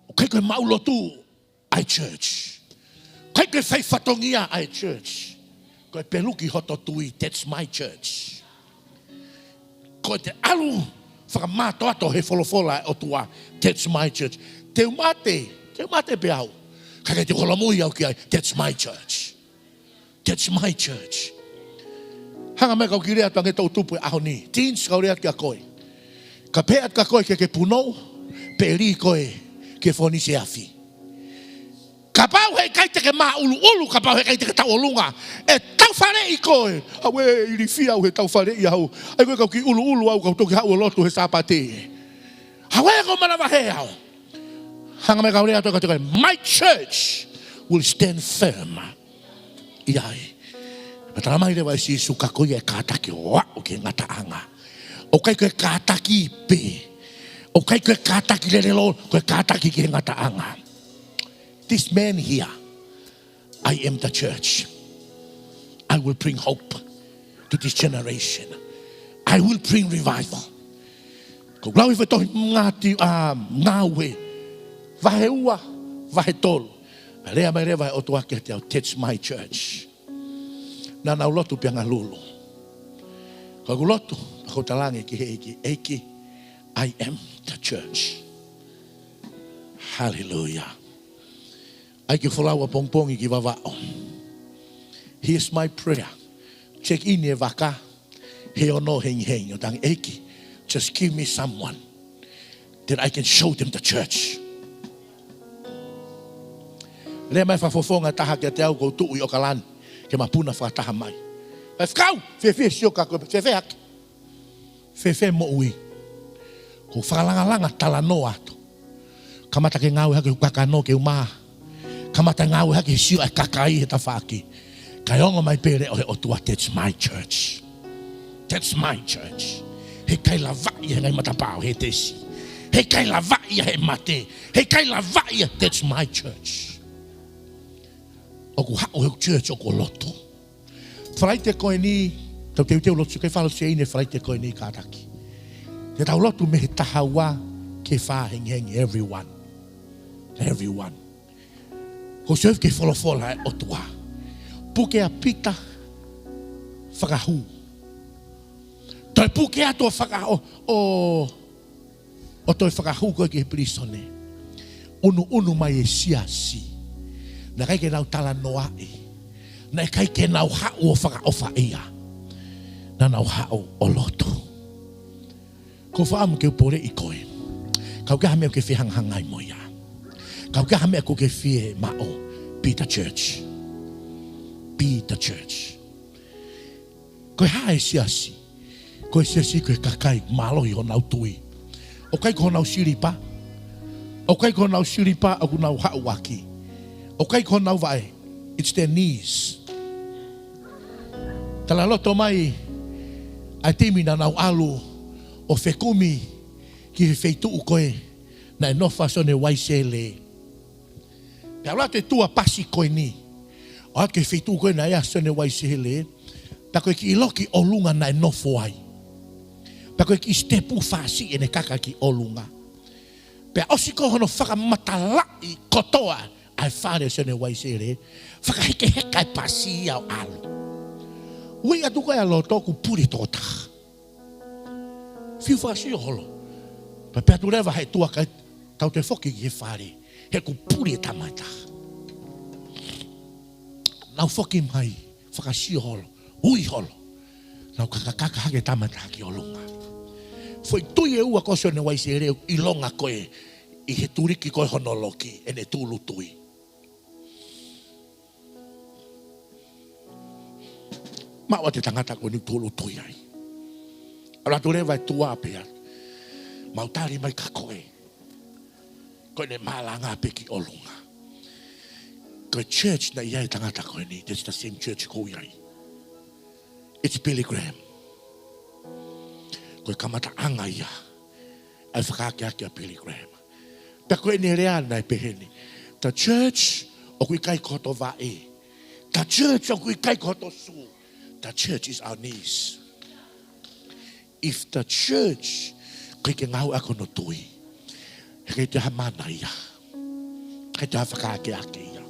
ʻOku ʻikai ko e maʻu lotu ʻa e church. ʻIkai ko e fai fatongia ʻa e church. Ko e peluki hoto tui, that's my church. Ko e te ʻalu fakamātoato he folofola ʻa e ʻOtua, that's my church. Te u mate, te u mate pē au. Ka ke te holomui au ki ai, that's my church. That's my church. Hanga mai kau kiʻi lea atu ange toʻutupu he ʻaho ni. Teens, kau lea atu kia koe. Ka pehē atu kia koe ke ke punou, pe lī koe ki he fōnise afi. Kapau he ʻikai te ke māʻuluʻulu, kapau he ʻikai te ke tauʻolunga, ʻe taufaleʻi koe. Haʻu ē, ilifia au he taufaleʻi au. ʻAi ko e kau kiʻi ʻuluʻulu au, kau toki haʻu ʻo lotu he Sāpate. Haʻu ē, ko e manavahē au. Hanga mai kau lea atu kia koe, my church will stand firm. ʻIo ai. Pea tala mai leva ʻe Sīsū ka ko ia ʻe kātaki ʻo aʻu ki he ngataʻanga. ʻOku ʻikai ko e kātaki pē. ʻOku ʻikai ko e kātaki lelelo, ko e kātaki ki he ngataʻanga. This man here, I am the church. I will bring hope to this generation. I will bring revival. Ko e lau ʻi he tohi Ngāti, ʻa, Ngāue. Vahe ua, vahe tolu. Lea mai leva e ʻOtua kiate au, that's my church. Naʻa nau lotu pea ngalulu. Ko ʻeku lotu, ko u talaange ki he ʻEiki, ʻEiki, I am the church. Hallelujah. ʻAi ke folau ʻapongipongi ki Vavaʻu. Here's my prayer. Check in e vaka. He ono hengihengi ʻo tangi ʻEiki. Just give me someone that I can show them the church. Lea mai fakafofonga taha kiate au ko u tuʻu ʻi ʻOkalani. Ke ma puna fakataha mai. Faifekau, fēfē sio ka ko, fēfē hake. Fēfē moʻui. Ko u fakalangalanga talanoa atu. Kamata ke ngāue hake ʻeku kakano ke u mā. Kamata ngāue hake he sio ʻa e kakai he tafaʻaki. Kae ongo mai pē leʻo he ʻOtua, that's my church. That's my church. He ʻikai lavaʻi he ngaahi matapā ʻo Hētesi. He ʻikai lavaʻi he mate. He ʻikai lavaʻi, that's my church. ʻOku haʻu he church ʻoku lotu. Falaite ko eni, tau teuteu lotu, ke falo se ine Falaite ko eni kātaki. Te tau lotu mei he taha ua ki he fā hengihengi, everyone. Everyone. Ko u sio ki he folofola ʻa e ʻOtua. Puke ʻa Pita, fakahū. Toe puke atu ʻo faka-, ʻo, ʻo ʻo toe fakahū koe ki he pilīsone. ʻUnuʻunu mai e siasi. Naʻe ʻikai ke nau talanoaʻi. Naʻe ʻikai ke nau haʻu ʻo fakaʻofaʻia. Naʻa nau haʻu ʻo lotu. Ko u fakaʻamu ke u poleʻi koe. Kapau ʻoku ʻi ai ha meʻa ʻoku ke fie hangahangai mo ia. Kapau ʻoku ʻi ai ha meʻa ʻoku ke fie maʻu. Be the church. Be the church. Ko e hā e siasi? Ko e siasi ko e kakai mālohi honau tui. ʻOku ʻikai ko honau silipa. ʻOku ʻikai ko honau silipa ʻoku nau haʻu ʻaki. ʻOku ʻikai ko honau vaʻe. It's their knees. Talaloto mai ʻa e timi naʻa nau ʻalu ʻo fekumi ki he feituʻu ko ē naʻe nofo ai Sione Uaisele. Pea ʻalu atu e tour bus ko eni ʻo aʻu ki he feituʻu ko ē naʻe ʻi ai Sione Uaisele. Pea ko e kiʻi loki ʻolunga naʻe nofo ai. Pea ko e kiʻi sitepu fāsiʻi ʻene kaka ki ʻolunga. Pea ʻosi ko hono fakamatalaʻi kotoa ʻa e fale ʻo Sione Uaisele, fakahekeheka e pasi ia ʻo ʻalu. Ui atu ko ē ʻa loto kuo puli tokotaha. Fiu fakasio holo. Pea pehē atu leva ʻe he tour guide, tau toe foki ki he fale, he kuo puli e tama ʻe taha. Nau foki mai, fakasio holo, ui holo. Nau kakakaka hake e tama ʻe taha ki ʻolunga. Foʻi tui ʻe ua ko Sione Uaisele ʻoku ʻilonga ko ē ʻi he tuliki ko ē hono loki, ʻene tūʻulutui. Maʻu ʻa e tangata ko eni ʻoku tūʻulutui ai. ʻAlu atu leva e tour pea mau tali mai kia koe. Ko ʻene malanga pē ki ʻolunga. Ko e church naʻe ʻi ai e tangata ko eni, that's the same church ʻoku ou ʻi ai. It's Billy Graham. Ko e kamataʻanga ia ʻa e fakaakeake ʻa Billy Graham. Pea ko ʻene lea naʻe pehē ni: The church ʻoku ʻikai ko hoto vaʻe. The church ʻoku ʻikai ko hoto sū. The church is our knees. If the church ʻoku ʻikai ke ngāue ʻaki hono tui, heʻikai toe ʻi ai ha mana ia. ʻIkai toe ʻi ai ha fakaakeake ia.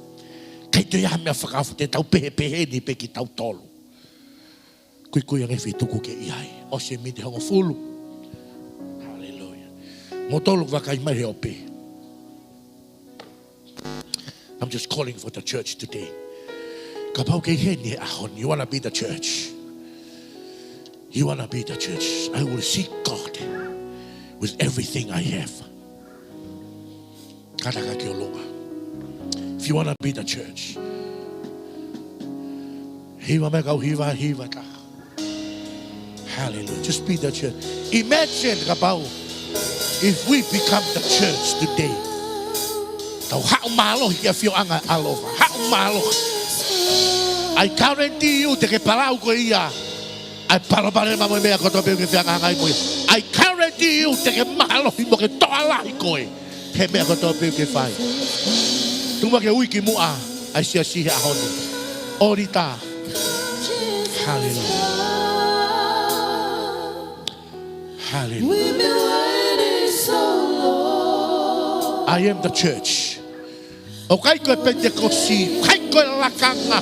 ʻIkai toe ʻi ai ha meʻa fakaofo, te tau pehē pehē ni pē kitautolu. Kuikui ange e feituʻu ʻoku ke ʻi ai. ʻOsi e miniti hongofulu. Haleluia. Mou tolu vakai mai he ope. I'm just calling for the church today. Kapau ʻoku ke ʻi heni he ʻaho ni, you wanna be the church. You wanna be the church. I will seek God with everything I have. Kātaki ki ʻolunga. If you wanna be the church. Hiva mai e kau hiva, hiva taha. Hallelujah. Just be the church. Imagine kapau if we become the church today. Tau haʻu mālohi ki he ʻafioʻanga ʻo e ʻAlo. Haʻu mālohi. I guarantee you te ke palau koe ia ʻa e palopalema mo e meʻa kotoa pē ʻoku ke fehangahangai mo ia. I guarantee you te ke mālohi mo ke tokolahi koe he meʻa kotoa pē ʻoku ke fai. Tuku muʻa ke ui ki muʻa ʻa e siasi he ʻaho ni. ʻOlita. Hallelujah. Hallelujah. We've been waiting so long. I am the church. ʻOku ʻikai ko e Penitekosi, ʻikai ko e lakanga.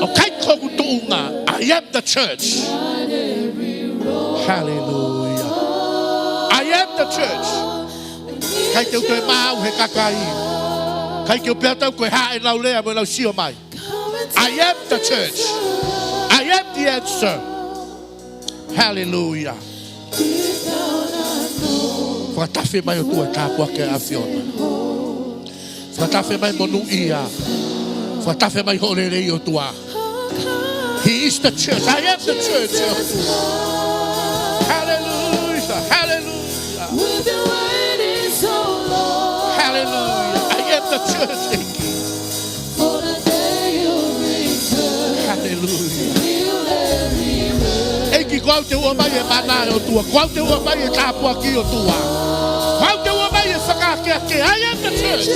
ʻOku ʻikai ko hoku tuʻunga. I am the church. Hallelujah. I am the church. ʻIkai te u toe maʻu he kakai. ʻIkai ke u pehē atu au ko e hā ʻenau lea mo ʻenau sio mai. I am the church. I am the answer. Hallelujah. Fakatafe mai ʻOtua e tāpuaki ʻa e ʻAfiona. Fakatafe mai monūʻia. Fakatafe mai hoʻo lelei ʻOtua. He is the church. I am the church. Hallelujah. Hallelujah. We've been waiting so long. Hallelujah. I am the church. Haleluia. ʻEiki, ko au te u ʻomai e mana ʻa e ʻOtua. Ko au te u ʻomai e tāpuaki ʻa e ʻOtua. Ko au te u ʻomai e fakaakeake. I am the church.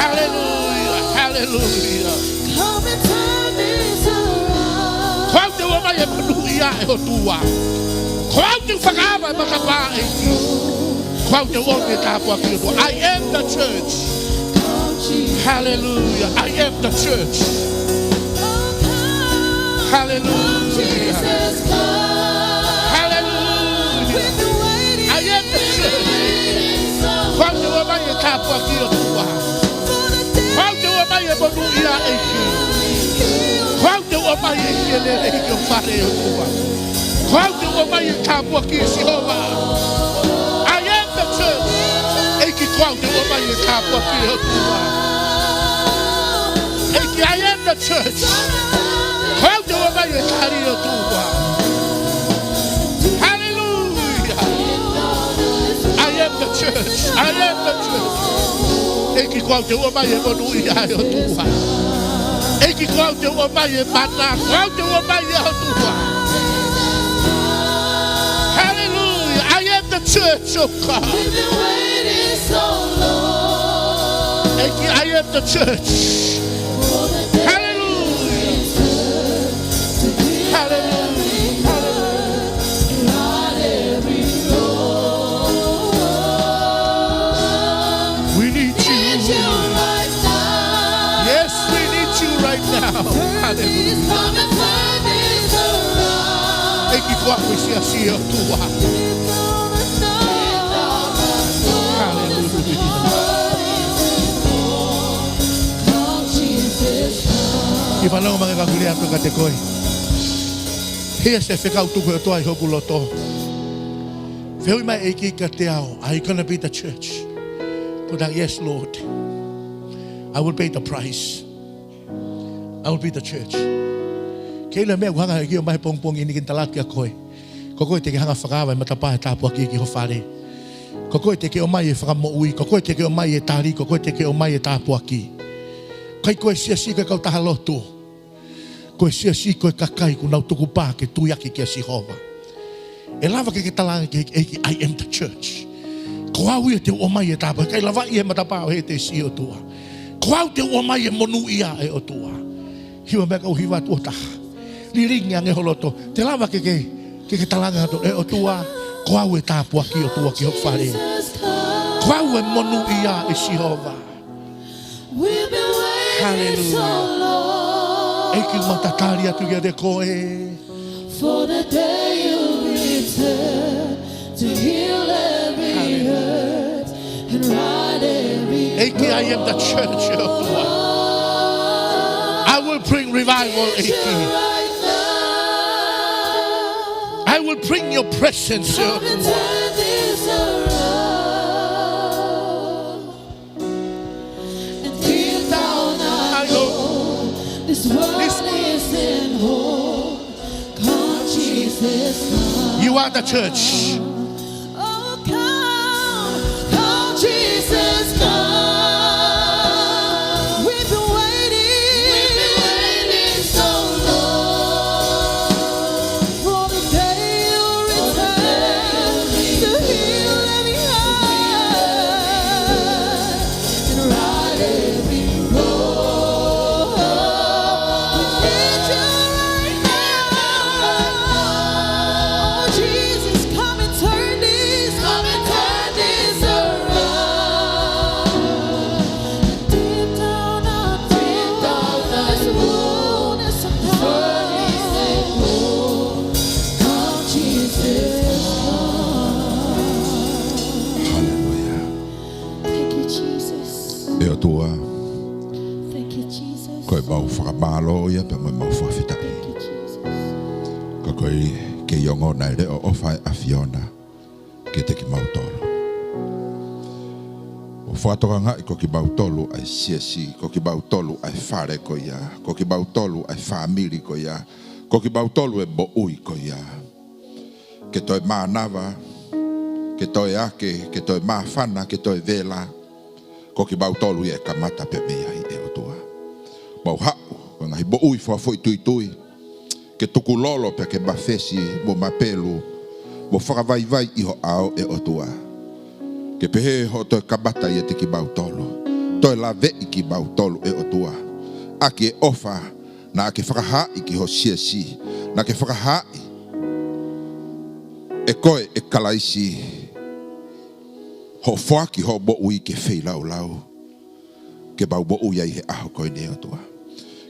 Haleluia. Haleluia. Ko au te u ʻomai e monūʻia ʻa e ʻOtua. Ko au te u fakaava e matapā, ʻEiki. Ko au te u ʻomi e tāpuaki ʻa e ʻOtua. I am the church. Hallelujah. I am the church. Hallelujah. Hallelujah. I am the church. Ko au te u ʻomai e tāpuaki ʻa e ʻOtua. Ko au te u ʻomai e monūʻia, ʻEiki. Ko au te u ʻomai, ʻEiki, e lelei ki ho fale, ʻOtua. Ko au te u ʻomai e tāpuaki, Sihova. I am the church. ʻEiki, ko au te u ʻomai e tāpuaki, ʻOtua. ʻEiki, I am the church. Ko au te u ʻomai e tali, ʻOtua. Hallelujah. I am the church. I am the church. ʻEiki, ko au te u ʻomai e monūʻia, ʻOtua. ʻEiki, ko au te u ʻomai e mana, ko au te u ʻomai e ʻOtua. Hallelujah. I am the church of God. We've been waiting so long. ʻEiki, I am the church. Hallelujah. Hallelujah. Hallelujah. We need you. Yes, we need you right now. Hallelujah. ʻEiki, ko au e siasi ʻo e ʻOtua. Hallelujah. Kiʻi fanongo mai ka u kole atu kiate koe. He ʻe se fekau tuku ʻe he ʻOtua ʻi hoku loto. Fehuʻi mai ʻEiki kiate au, are you gonna be the church? Ko au, yes, Lord. I will pay the price. I will be the church. Kei la meʻa ʻoku hanga ʻEiki ʻo ʻomai he pongipongi ni ke ne tala atu kiate koe. Ko koe te ke hanga fakaava e matapā he tāpuaki ki ho fale. Ko koe te ke ʻomai e fakamoʻui. Ko koe te ke ʻomai e tali. Ko koe te ke ʻomai e tāpuaki. ʻIkai ko e siasi ko e kautaha lotu. Ko e siasi ko e kakai ʻoku nau tukupā ke tuiaki kia Sihova. ʻE lava ke ke talaange ki he ʻEiki, I am the church. Ko au ia te u ʻomai e tāpuaki. ʻIkai lava ia he matapā ʻo hētesi ʻOtua. Ko au te u ʻomai e monūʻia ʻa e ʻOtua. Hiva mai ka u hiva atu ʻo taha. Lilingi ange ho loto. Te lava ke ke, ke ke talaange atu, ʻe ʻOtua, ko au e tāpuaki ʻOtua ki hoku fale. Ko au e monūʻia ʻe Sihova. Hallelujah. ʻEiki, mau tatali atu kiate koe. For the day you return to heal every hurt and right every wrong. ʻEiki, I am the church of God. I will bring revival, ʻEiki. I will bring your presence, ʻEiki. Come and turn this around. And deep down I know this world isn't home. Come, Jesus, come. You are the church. Oh, come, come, Jesus, come. We've been waiting, we've been waiting so long. For the day you return to heal every heart and right every wrong. We need you right now. Oh, Jesus, come and turn this, come and turn this around. Deep down I know this world isn't home. Come, Jesus, come. Hallelujah. Thank you, Jesus. ʻE ʻOtua. Thank you, Jesus. Ko ʻemau fakamālō ia pea mo ʻemau fakafetaʻi. Thank you, Jesus. Ka ko e kei ongona e leʻo ʻofa ʻa e ʻAfiona kiate kimautolu. ʻO fakatokangaʻi ko kimautolu ʻa e siasi, ko kimautolu ʻa e fale ko ia, ko kimautolu ʻa e fāmili ko ia, ko kimautolu e moʻui ko ia. Ke toe mānava, ke toe ake, ke toe māfana, ke toe vela, ko kimautolu ia ʻe kamata pē mei ai, ʻe ʻOtua. Mau haʻu, ko e ngaahi moʻui fakafoʻituitui, ke tukulolo pea ke mafesi mo mapelu, mo fakavaivai ʻi ho ʻao, ʻe ʻOtua. Ke pehē hoʻo toe kamata ʻiate kimautolu, toe laveʻi kimautolu, ʻe ʻOtua. ʻAki e ʻofa naʻa ke fakahaaʻi ki ho siasi, naʻa ke fakahaaʻi ʻe koe, ʻe Kalaisi, hoʻo foaki hoʻo moʻui ke feilaulau, ke mau moʻui ai he ʻaho ko eni, ʻe ʻOtua.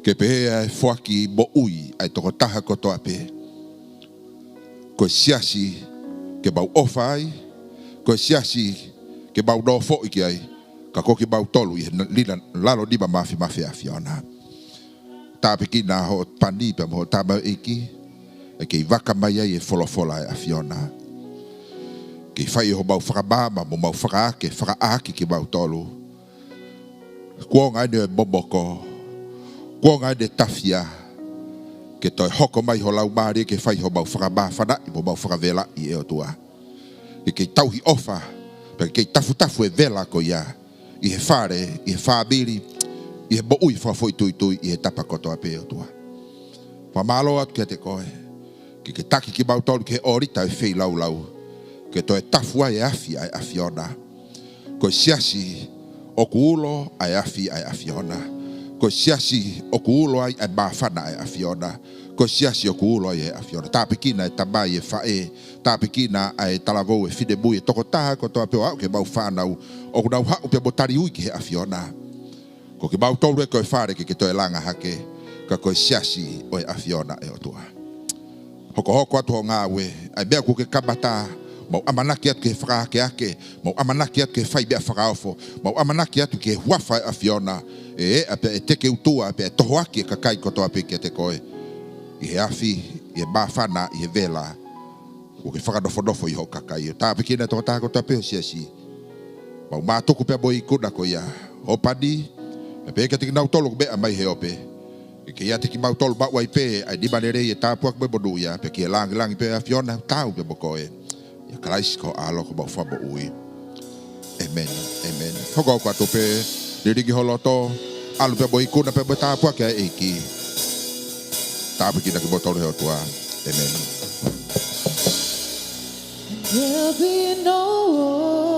Ke pehē ʻa e foaki moʻui ʻa e tokotaha kotoa pē, ko e siasi ke mau ʻofa ai, ko e siasi ke mau nofoʻi ki ai, ka ko kimautolu ʻi he na-, lila-, lalo nima mafimafi ʻa e ʻAfiona. Tāpuekina hoʻo pani pea mo hoʻo tamaioʻeiki, ʻe kei vaka mai ai e folofola ʻa e ʻAfiona. Kei fai homau fakamaama mo mau fakaake, fakaʻaaki kimautolu. Kuonga eni ʻo e momoko, kuonga eni e tafia, ke toe hoko mai ho Laumālie ke fai homau fakamāfanaʻi mo mau fakavelaʻi, ʻe ʻOtua. Ke kei tauhi ʻofa, pea ke kei tafutafu e vela ko ia, ʻi he fale, ʻi he fāmili, ʻi he moʻui fakafoʻituitui ʻi he tapa kotoa pē, ʻOtua. Fakamālō atu kiate koe, ke ke taki kimautolu ki he ʻōlita ʻo e feilaulau, ke toe tafu ai e afi ʻa e ʻAfiona. Ko e siasi ʻoku ulo ai e afi ʻa e ʻAfiona. Ko e siasi ʻoku ulo ai e māfana ʻa e ʻAfiona. Ko e siasi ʻoku ulo ai e ʻAfiona. Tāpuekina e tamai, e faʻē, tāpuekina ʻa e talavou, e finemui, e tokotaha kotoa pē ʻo aʻu ki heʻemau fānau, ʻoku nau haʻu pea mo taliui ki he ʻAfiona. Ko kimautolu ē ko e fale ke ke toe langa hake, ka ko e siasi ʻo e ʻAfiona, ʻe ʻOtua. Hokohoko atu hoʻo ngāue, ʻa e meʻa kuo ke kamata, mau ʻamanaki atu ki he fakaakeake, mau ʻamanaki atu ki he fai meʻa fakaofo, mau ʻamanaki atu ki he huafa ʻo e ʻAfiona, ʻe ʻeʻa pea ʻe tekeutua pea ʻe tohoaki e kakai kotoa pē kiate koe. ʻI he afi, ʻi he māfana, ʻi he vela, kuo ke fakanofonofo ʻi hoʻo kakai. ʻO tāpuekina e tokotaha kotoa pē ʻo e siasi. Mau mātuku pea mo e ikuna ko ia, Hopani, pea pehē kiate kinautolu ʻoku meʻa mai he ope, ke ke ʻiate kimautolu maʻu ai pē ʻa e nima lelei, e tāpuaki mo e monūʻia, pea ki he langilangi pē ʻo e ʻAfiona, taau pē mo koe. ʻIa Kalaisi ko ho ʻAlo ko homau Fakamoʻui. ʻĒmeni. ʻĒmeni. Hokohoko atu pē, lilingi ho loto, ʻalu pē mo e ikuna pea mo e tāpuaki ʻa e ʻEiki. Tāpuekina kimoutolu ʻe he ʻOtua. ʻĒmeni. There'll be no war.